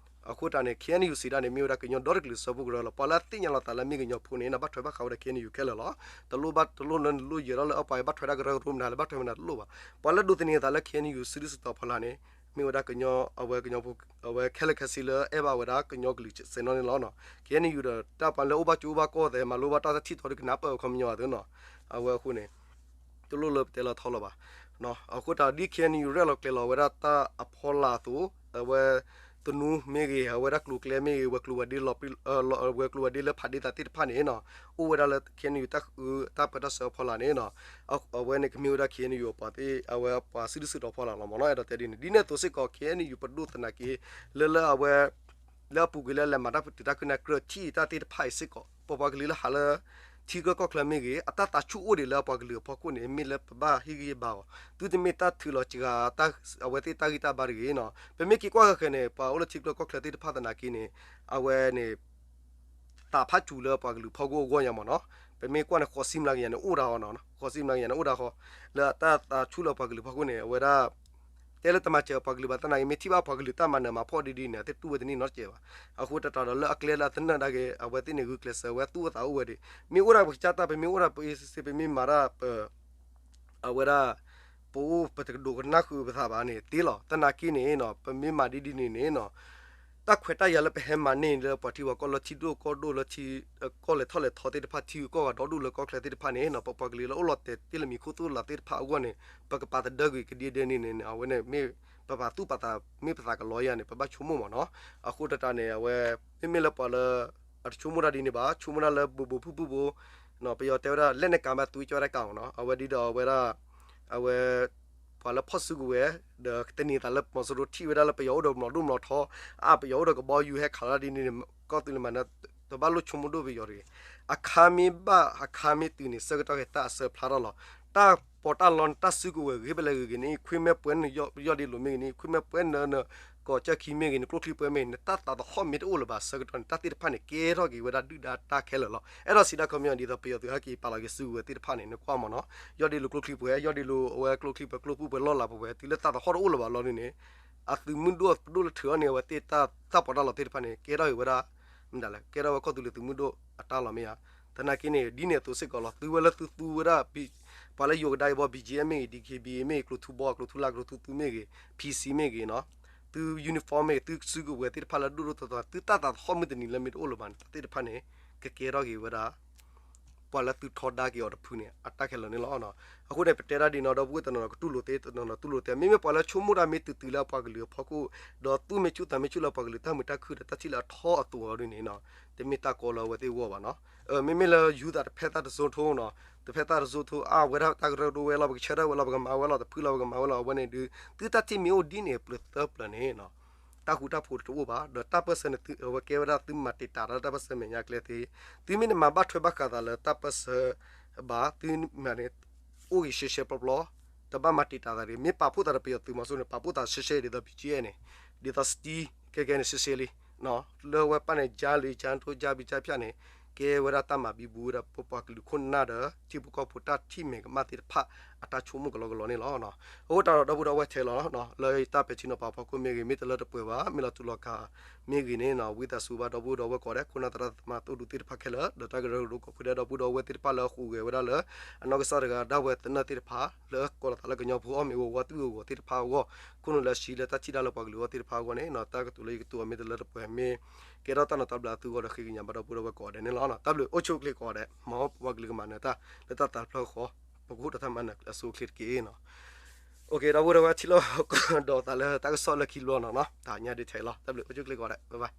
အဃိတၢ်န့ၣ် ခဲအံၤန့ၣ် ယူၤစံးဒၣ်န့ၣ် မ့ၢ်ဝဲဒၣ်ကညီဒီတကလုာ်စၢဖှိၣ်ကရၢလီၤ. ပှၤလၢအသ့ၣ်ညါလီၤသးလၢမ့ၢ်ကညီဖိန့ၣ် နဘၣ်ထွဲဘၣ်ဃးဝဲဒၣ် ခဲအံၤန့ၣ် ယူၤခဲလၢာ်လီၤ. တလိၣ်ဘၣ်တလိၣ်လၢနလိၣ်ယၢၤထီၣ်လၢအပှၤဘၣ်ထွဲဒၣ်ကရၢကရိမနုၤလဲၣ် ဘၣ်ထွဲမနုၤတလိၣ်ဘၣ်. ပှၤလၢဒိးသန့ၤအသးလၢ ခဲအံၤန့ၣ် ယူၤစုဒုၣ်စုတီၤဖီလာ်န့ၣ် မ့ၢ်ဝဲဒၣ်ကညီ အဝဲကညီဖိ အဝဲခဲလၢာ်ခဲဆ့လၢအဲၣ်ဘၣ်ဝဲဒၣ်ကညီကလုာ်စဲးနီၣ်န့ၣ်လီၤ. ခဲအံၤန့ၣ် ယူၤဒီးတၢ်ပှၤလၢအိၣ်ဘၣ်ကၠိအိၣ်ဘၣ်ကီၢ်သဲး မၤလိဘၣ်တၢ်ထံၣ်ထီၣ်ဒုကနၢ်ပၢၢ်အခီပညီအသိးနီၤ. အဝဲအဃိန့ၣ် တလိၣ်လၢပတဲလီၤထီလီၤဘၣ်. အဃိတၢ်ဒ် ခဲအံၤန့ၣ် ယူၤရဲၣ်လီၤကျဲၤလီၤဝဲဒၣ်တၢ်အဖီလာ်အသိး အဝဲ သနူမ့ၢ်ဂ့ၤ အဝဲဒၣ်ကျိၤကျဲမ့ၢ်ဂ့ၤ ဝဲၤကျိၤဝဲၤဒ့လီၤ ဝဲၤကျိၤဝဲၤဒ့လၢဖးဒ့သးသ့ၣ်တဖၣ်န့ၣ်နီၤ အိၣ်ဝဲဒၣ်လၢ ခဲအံၤန့ၣ် ယူၤတၢ်ဃုတၢ်ပၢတၢ်ဆှၢအဖီလာ်န့ၣ်နီၤ အဝဲန့ၣ်ကမ့ၢ်ဝဲဒၣ် ခဲအံၤန့ၣ် ယူၤအပှၤသ့ၣ် အဝဲပှၤစုဒုၣ်စုတီၤဖီလာ်လီၤမ့ၢ်နီၤ အဲၣ်ဒိးတဲဒ်န့ၣ် ဒ်န့ၣ်အသိးစ့ၢ်ကီး ခဲအံၤန့ၣ် ယူၤပဒိၣ်သနာ်က့ လၢလၢအဝဲ လၢအပူၤကွံာ်လၢလဲၤမၤတၢ်ပတုာ်တၢ်ခုၣ်န့ၣ် ကြၢးထံၣ်တၢ်သ့ၣ်တဖၣ်အံၤစ့ၢ်ကီး ပပှၤကလုာ်လၢဟးလၢ ထံဂၢၢ်ကီၢ်ချၢမ့ၢ်ဂ့ၤ အတၢ်သးဆူၣ်အိၣ်ဒံးလၢအပှၤကလုာ်အဖီခိၣ်န့ၣ် မ့ၢ်လၢပဘၣ်ဟ့ၣ်ဂံၢ်ဟ့ၣ်ဘါအီၤ သုတမ့ၢ်တၢ်ထုးလီၤစှၤ အဝဲသ့ၣ်တၢ်ဂံၢ်တၢ်ဘါတဂ့ၤနီၤ ပမ့ၢ်က့ၤကွၢ်ဃဲၤဃဲၤန့ၣ် ပှၤအိၣ်လၢထံချၢကီၢ်ချၢသ့ၣ်တဖၣ်သနာ်က့န့ၣ် အဝဲန့ၣ် သးဖးစူၤလၢပှၤကလုာ်ဖီခိၣ်အဂီၢ်ညါမ့ၢ်နီၤ ပမ့ၢ်ကွၢ်န့ၣ် ဃိးဆံမျးကယၤန့ၣ်အိၣ်ဒၣ်ဃီနီၤ ဃိးဆံမျးကယၤန့ၣ်အိၣ်ဒၣ်ဃီ လၢအတၢ်သးဆူၣ်လၢပှၤကလုာ်ဖီခိၣ်န့ၣ် အဝဲဒၣ် တဲလၢတမၤစၢၤပှၤကလုာ်ဘၣ်သနာ်က့ မ့ၢ်ထံၣ်ဘၣ်ပှၤကလုာ်တၢ်မၤနၢၤမၤဖှီၣ်ဒ်ဒ်န့ၣ် အသ့ၣ်တူၢ်ဝဲတန့ၢ်နီတစဲးဘၣ် အဃိတၢ်တၢ်ဒီးလၢအကျဲလၢအသနၢၣ်ဒၣ်က့ၤ အဝဲသ့ၣ်န့ၣ်ဂုာ်ကျဲးစၢးဝဲသူၣ်အိၣ်သးအိၣ်ဝဲဒၣ် မ့ၢ်အိၣ်ဒၣ်ပကစၢ်တၢ် ပမ့ၢ်အိၣ်ဒၣ်ပအ့စ့ ပမ့ၢ်မၤတၢ်ပ အဝဲဒၣ် ပအိၣ်ပတကဒိးကနၣ်ဃုာ်ပသးဘၣ်န့ၣ် သ့လီၤ သနာ်က့န့ၣ်နီၤ ပမ့ၢ်မၤဒ်ဒ်န့ၣ်န့ၣ်နီၤ တၢ်ခွဲးတၢ်ယာ်လၢပဟဲမၤန့ၢ်လၢပှၤထံပှၤကီၢ်လၢထံဒိၣ်ကီၢ်ဒိၣ်လၢထံ ကီၢ်လဲၤထီၣ်လဲၤထီသ့ၣ်တဖၣ် ထံဂုၤကီၢ်ဂၤဒီဒူၣ်လၢကီၢ်ချၢသ့ၣ်တဖၣ်န့ၣ်နီၤ ပပှၤကလုာ်လၢအိၣ်လီၤတဲာ်တ့ၢ်လၢမံၤခိၣ်သူၣ်လၢ်သ့ၣ်တဖၣ်အဂီၢ်န့ၣ် ပကပာ်သဒၢကွံာ်ကဒံကဒဲန့ၣ်န့ၣ် အဝဲန့ၣ်မ့ၢ် ပပာ်သူၣ်ပာ်သးမ့ၢ်ပသးကလီၤယၤန့ၣ် ပဘၣ်ဆိကမိၣ်မ့ၢ်နီၤ အဃိတၢ်တၢ်န့ၣ် အဝဲ မ့မ့ၢ်လၢပှၤလၢ အတဆိကမိၣ်တၢ်ဒ်န့ၣ်ဘၣ် ဆိကမိၣ်တၢ်လၢဘူးဘူးဖုၣ်ဖုၣ်ဖိ ပယီၤတဲဝဲဒၣ် လက်နက်ကိုင် မ့ၢ်သူဝဲကၠီဝဲဒၣ်ကၢ်မ့ၢ်နီၤ အဝဲဒ်ဒီးအဝဲဒၣ် အဝဲ ပှၤလၢဖီၣ်စုကဝဲၤ ဒီးတန့ၤသးလၢမီၤစိရိၤထံၣ်ဝဲဒၣ်လၢပယီၤအိၣ်ဒီးမျိာ်ဒိၣ်မျိာ်ထီ အါပယီၤအိၣ်ဒီးကဘီယူၤဟဲခးလီၤဒ်န့ၣ်န့ၣ် ကီၢ်သူလ့ၤမၤနၢၤ တဘၣ်လိၣ်ဆိကမိၣ်ဒိၣ်ပယီၤတဂ့ၤ အခါမ့ၢ်ဘၣ်အခါမ့ၢ်တုၤန့ၣ် ဆၢကတီၢ်ခဲအံၤတၢ်အစၢဖျါထီၣ်လီၤ တၢ်ပီးတၢ်လီန့ၣ် တၢ်စုကဝဲၤဂ့ၤဖဲလဲၣ်ဂ့ၤဂ့ၤန့ၣ် ခွ့မဲာ်ပှဲၤနယီၢ်ဒ့လိာ်မ့ၢ်ဂ့ၤန့ၣ် ခွ့မဲာ်ပှဲၤနန ကီၢ်ကၠၢၢ်ခံမ့ၢ်ဂ့ၤ နကျိချံပှဲၤမ့ၢ်ဂ့ၤ နတၢ်သးသဟီၣ်မ့ၢ်တအိၣ်လၢၤဘၣ်ဆၢကတီၢ်န့ၣ် တၢ်သ့ၣ်တဖၣ်န့ၣ် ကဲထီၣ်က့ၤဝဲဒၣ်ဒုၣ်ဒါတၢ်ခဲလၢာ်လီၤ. အဲၣ်ဒိးစံးဒၣ်ခီပညီ ဒ်သိးပယီၤသုးဟဲက့ၤပာ်လီၤက့ၤစုကဝဲၤသ့ၣ်တဖၣ်န့ၣ် နကွၢ်မ့ၢ်နီၤ, ယီၢ်ဒ့လိာ်ကျိချံပှဲၤ ယီၢ်ဒ့လိာ်အဝဲကျိချံပှဲၤ ကျိပူၤပှဲၤ လီၢ်လၤပှဲၤပှဲၤ တုၤလၢသးသဟီၣ်တအိၣ်လၢၤဘၣ်လီၤဒ်န့ၣ် အသုးမုၢ်ဒိၣ်ပဒိၣ်လၢထုးအီၤန့ၣ် အဝဲသ့ၣ်တၢ်ပီးတၢ်လီသ့ၣ်တဖၣ်န့ၣ် ကဲထီၣ်က့ၤဝဲဒၣ် မ့ၢ်ဒၣ်လဲၣ် ကဲထီၣ်ဝဲကီၢ်သူလ့ၤသုးမုၢ်ဒိၣ်အတၢ်လီၢ်မ့ၢ်ဧါ. သနာ်က့န့ၣ် ဒ်န့ၣ်အသိးစ့ၢ်ကီးလီၤ. သုဝဲလၢသုသူဝဲဒၣ် ပှၤလၢယိၤကဒါက့ၤဘီ ဘံၣ်ကၠံၣ်အဲၣ်မ့ၢ်ဂ့ၤ ဒံၣ်ကၠံၣ်ဘံၣ်မ့ၢ်ဂ့ၤ ကျိၤထူဘီ ကျိၤထူလၢ ကျိၤထူသူမ့ၢ်ဂ့ၤ ဖံစံမ့ၢ်ဂ့ၤနီၤ, သု uniform မ့ၢ်ဂ့ၤ သုစုကဝဲၤသ့ၣ်တဖၣ်လၢဒိၣ်ဒိၣ်ထီထီ သုတၢ်သးသဟီၣ်မုၢ်တနံၤလၢမ့ၢ်တအိၣ်လၢၤဘၣ်န့ၣ် တၢ်သ့ၣ်တဖၣ်န့ၣ် ကကဲထီၣ်က့ၤဝဲဒၣ် ပှၤလၢသုထီဒါက့ၤအီၤတဖုန့ၣ် အတၢ်ခဲလၢာ်န့ၣ်လီၤ. အဃိန့ၣ် ပတဲဒၣ်ဒ်နီၤ ဒီပုၢ်ဝဲၢ်တနီၤနီၤ ကတူၢ်လိာ်သ့ တနီၤနီၤတူၢ်လိာ်သ့ မ့မ့ၢ်ပှၤလၢဆိကမိၣ်တၢ်မ့ၢ်တုၤတုၤလၢအပှၤကလုာ်အဖီခိၣ် ဒီးသူၣ်မ့ၢ်ဆူၣ်သးမ့ၢ်ဆူၣ်လၢပှၤကလုာ်တၢ်မုာ်တၢ်ခုၣ်ဒီးတၢ်ထံၣ်လၢအထီအသိးအီၤဒ်န့ၣ်နီၤ တမ့ၢ်တၢ်ကီလၢအဝဲသ့ၣ်အဂီၢ်ဘၣ်နီၤ. မ့မ့ၢ်လၢယူသးတဖဲသၣ်တစိထိနီၤ တဖဲသၣ်တစိထိ အါ ဝဲဒၣ်တၢ်ကရၢကရိဝဲလီၤ ပကဆၢထၢၣ်ဝဲလီၤ ပကမၤဝဲလီၤ တဖုလီၤ ပကမၤဝဲလီၤ အဝဲန့ၣ်ဒုး သုတၢ်ထံၣ်မ့ၢ်အိၣ်ဒ်န့ၣ် ပျၢၤသၢပျၢၤန့ၣ်နီၤ တၢ်ဃူတၢ်ဖိးတအိၣ်ဘၣ် ဒီးတၢ်ပၢၢ်ဆၢန့ၣ် သုအဝဲကဲဝဲဒၣ်သုမၤတံာ်တာ်တၢ်လၢတၢ်ပၢၢ်ဆၢမဲာ်ညါကျဲသ့, သုမ့ၢ်နမၤဘၣ်ထွဲဘၣ်ဃးသးလၢတၢ်ပၢၢ်ဆၢဘၣ် သုမၤန့ၣ် အိၣ်ဂ့ၤရှဲရှဲပျီပျီ, တဘၣ်မၤတံာ်တာ်သးတဂ့ၤ, မ့ၢ်ပာ်ဖှိၣ်သးဒီးပယီၤသုးမီၤစိန့ၣ် ပာ်ဖှိၣ်သးရှဲရှဲဒ်သိး ဘံၣ်ကၠံၣ်အဲၣ်န့ၣ်, ဒ်သိး စတံ ခဲကဲန့ၣ် ရှဲရှဲလံ, လၢဝဲပၢ်န့ၣ် ကၠါလံ ကၠါထိ ကၠါဘံ ကၠါဖၠၣ်န့ၣ် ကဲဝဲဒၣ်တၢ်မၤဘံဘူဝဲဒၣ်ပပှၤကလုာ်ခိၣ်နၢ်ဒီး ထံဖိကီၢ်ဖိတၢ်ထံၣ်မဲာ်ကမၣ်သ့ၣ်တဖၣ် အတၢ်ဆိကမိၣ်ကလီကလီန့ၣ်လီၤ. အဃိသတးဒီး ဒီပုၢ်ဒီဝဲၢ်ထဲလီၤ လၢတၢ်ပဲာ်ထံနီၤဖးဖီခိၣ်မ့ၢ်ဂ့ၤ မ့ၢ်တလၢတပှဲၤဘၣ် မ့ၢ်လီၤတူာ်လီၤကာ်မ့ၢ်ဂ့ၤန့ၣ် ဝံသးစူၤဘၣ်ဒီပုၢ်ဒီဝဲၢ်ကိးဂၤဒဲး ခိၣ်နၢ်သရၣ်သမါသိၣ်ဒူသ့ၣ်တဖၣ်ခဲလၢာ် ဒီးတၢ်ကရၢကရိကိးဖုဒဲး ဒီပုၢ်ဒီဝဲၢ်သ့ၣ်တဖၣ်လၢအဃိးဂဲၤဝဲဒၣ်လၢ အနီၢ်ကစၢ်တဂၤဒၣ်ဝဲသနၢၣ်သ့ၣ်တဖၣ် လၢကိးလီၤသးလၢကညီဖိအီၣ်မ့ၤအဂီၤ ဝါသွံၣ်အဂီၤသ့ၣ်တဖၣ်အဂီၢ် ခိၣ်နူာ်လၢအဆံးလၢတၢ်ထံၣ်တၢ်လၢပှၤကလုာ်အဂီၢ်သ့ၣ်တဖၣ်အဂီၢ်န့ၣ် တၢ်ကတိၤလၢယကတိၤအီၤမ့ၢ်တလၢတပှဲၤမ့ၢ် ကဲထီၣ်တၢ်နီၤတၢ်ဘျၣ်သုဂီၢ်ဒီးဃ့ကညးဘၣ်ဒီပုၢ်ဒီဝဲၢ်ကိးဂၤဒဲးန့ၣ်လီၤ. တၢ်ဘျုးအိၣ်ဆူၣ်အိၣ်ချ့ကိးဂၤဒဲး မ်ပပှၤကလုာ်ကမၤနၢၤတၢ် လၢတၢ်သးတဖျၢၣ်ဃီ ပကအိၣ်ဒီးတၢ်မၤနၢၤအဆိအချ့တက့ၢ်နီၤ. ဒီပုၢ်ဒီဝဲၢ် ထံၣ်လိာ်ကဒီးသးလၢတၢ်ကစီၣ်လၢခံဘျီနီၤနီၤ တဟါညါဒ်ထဲလီၤ တၢ်ဘျုးအိၣ်ဆူၣ်အိၣ်ချ့ကိးဂၤဒဲး bye bye.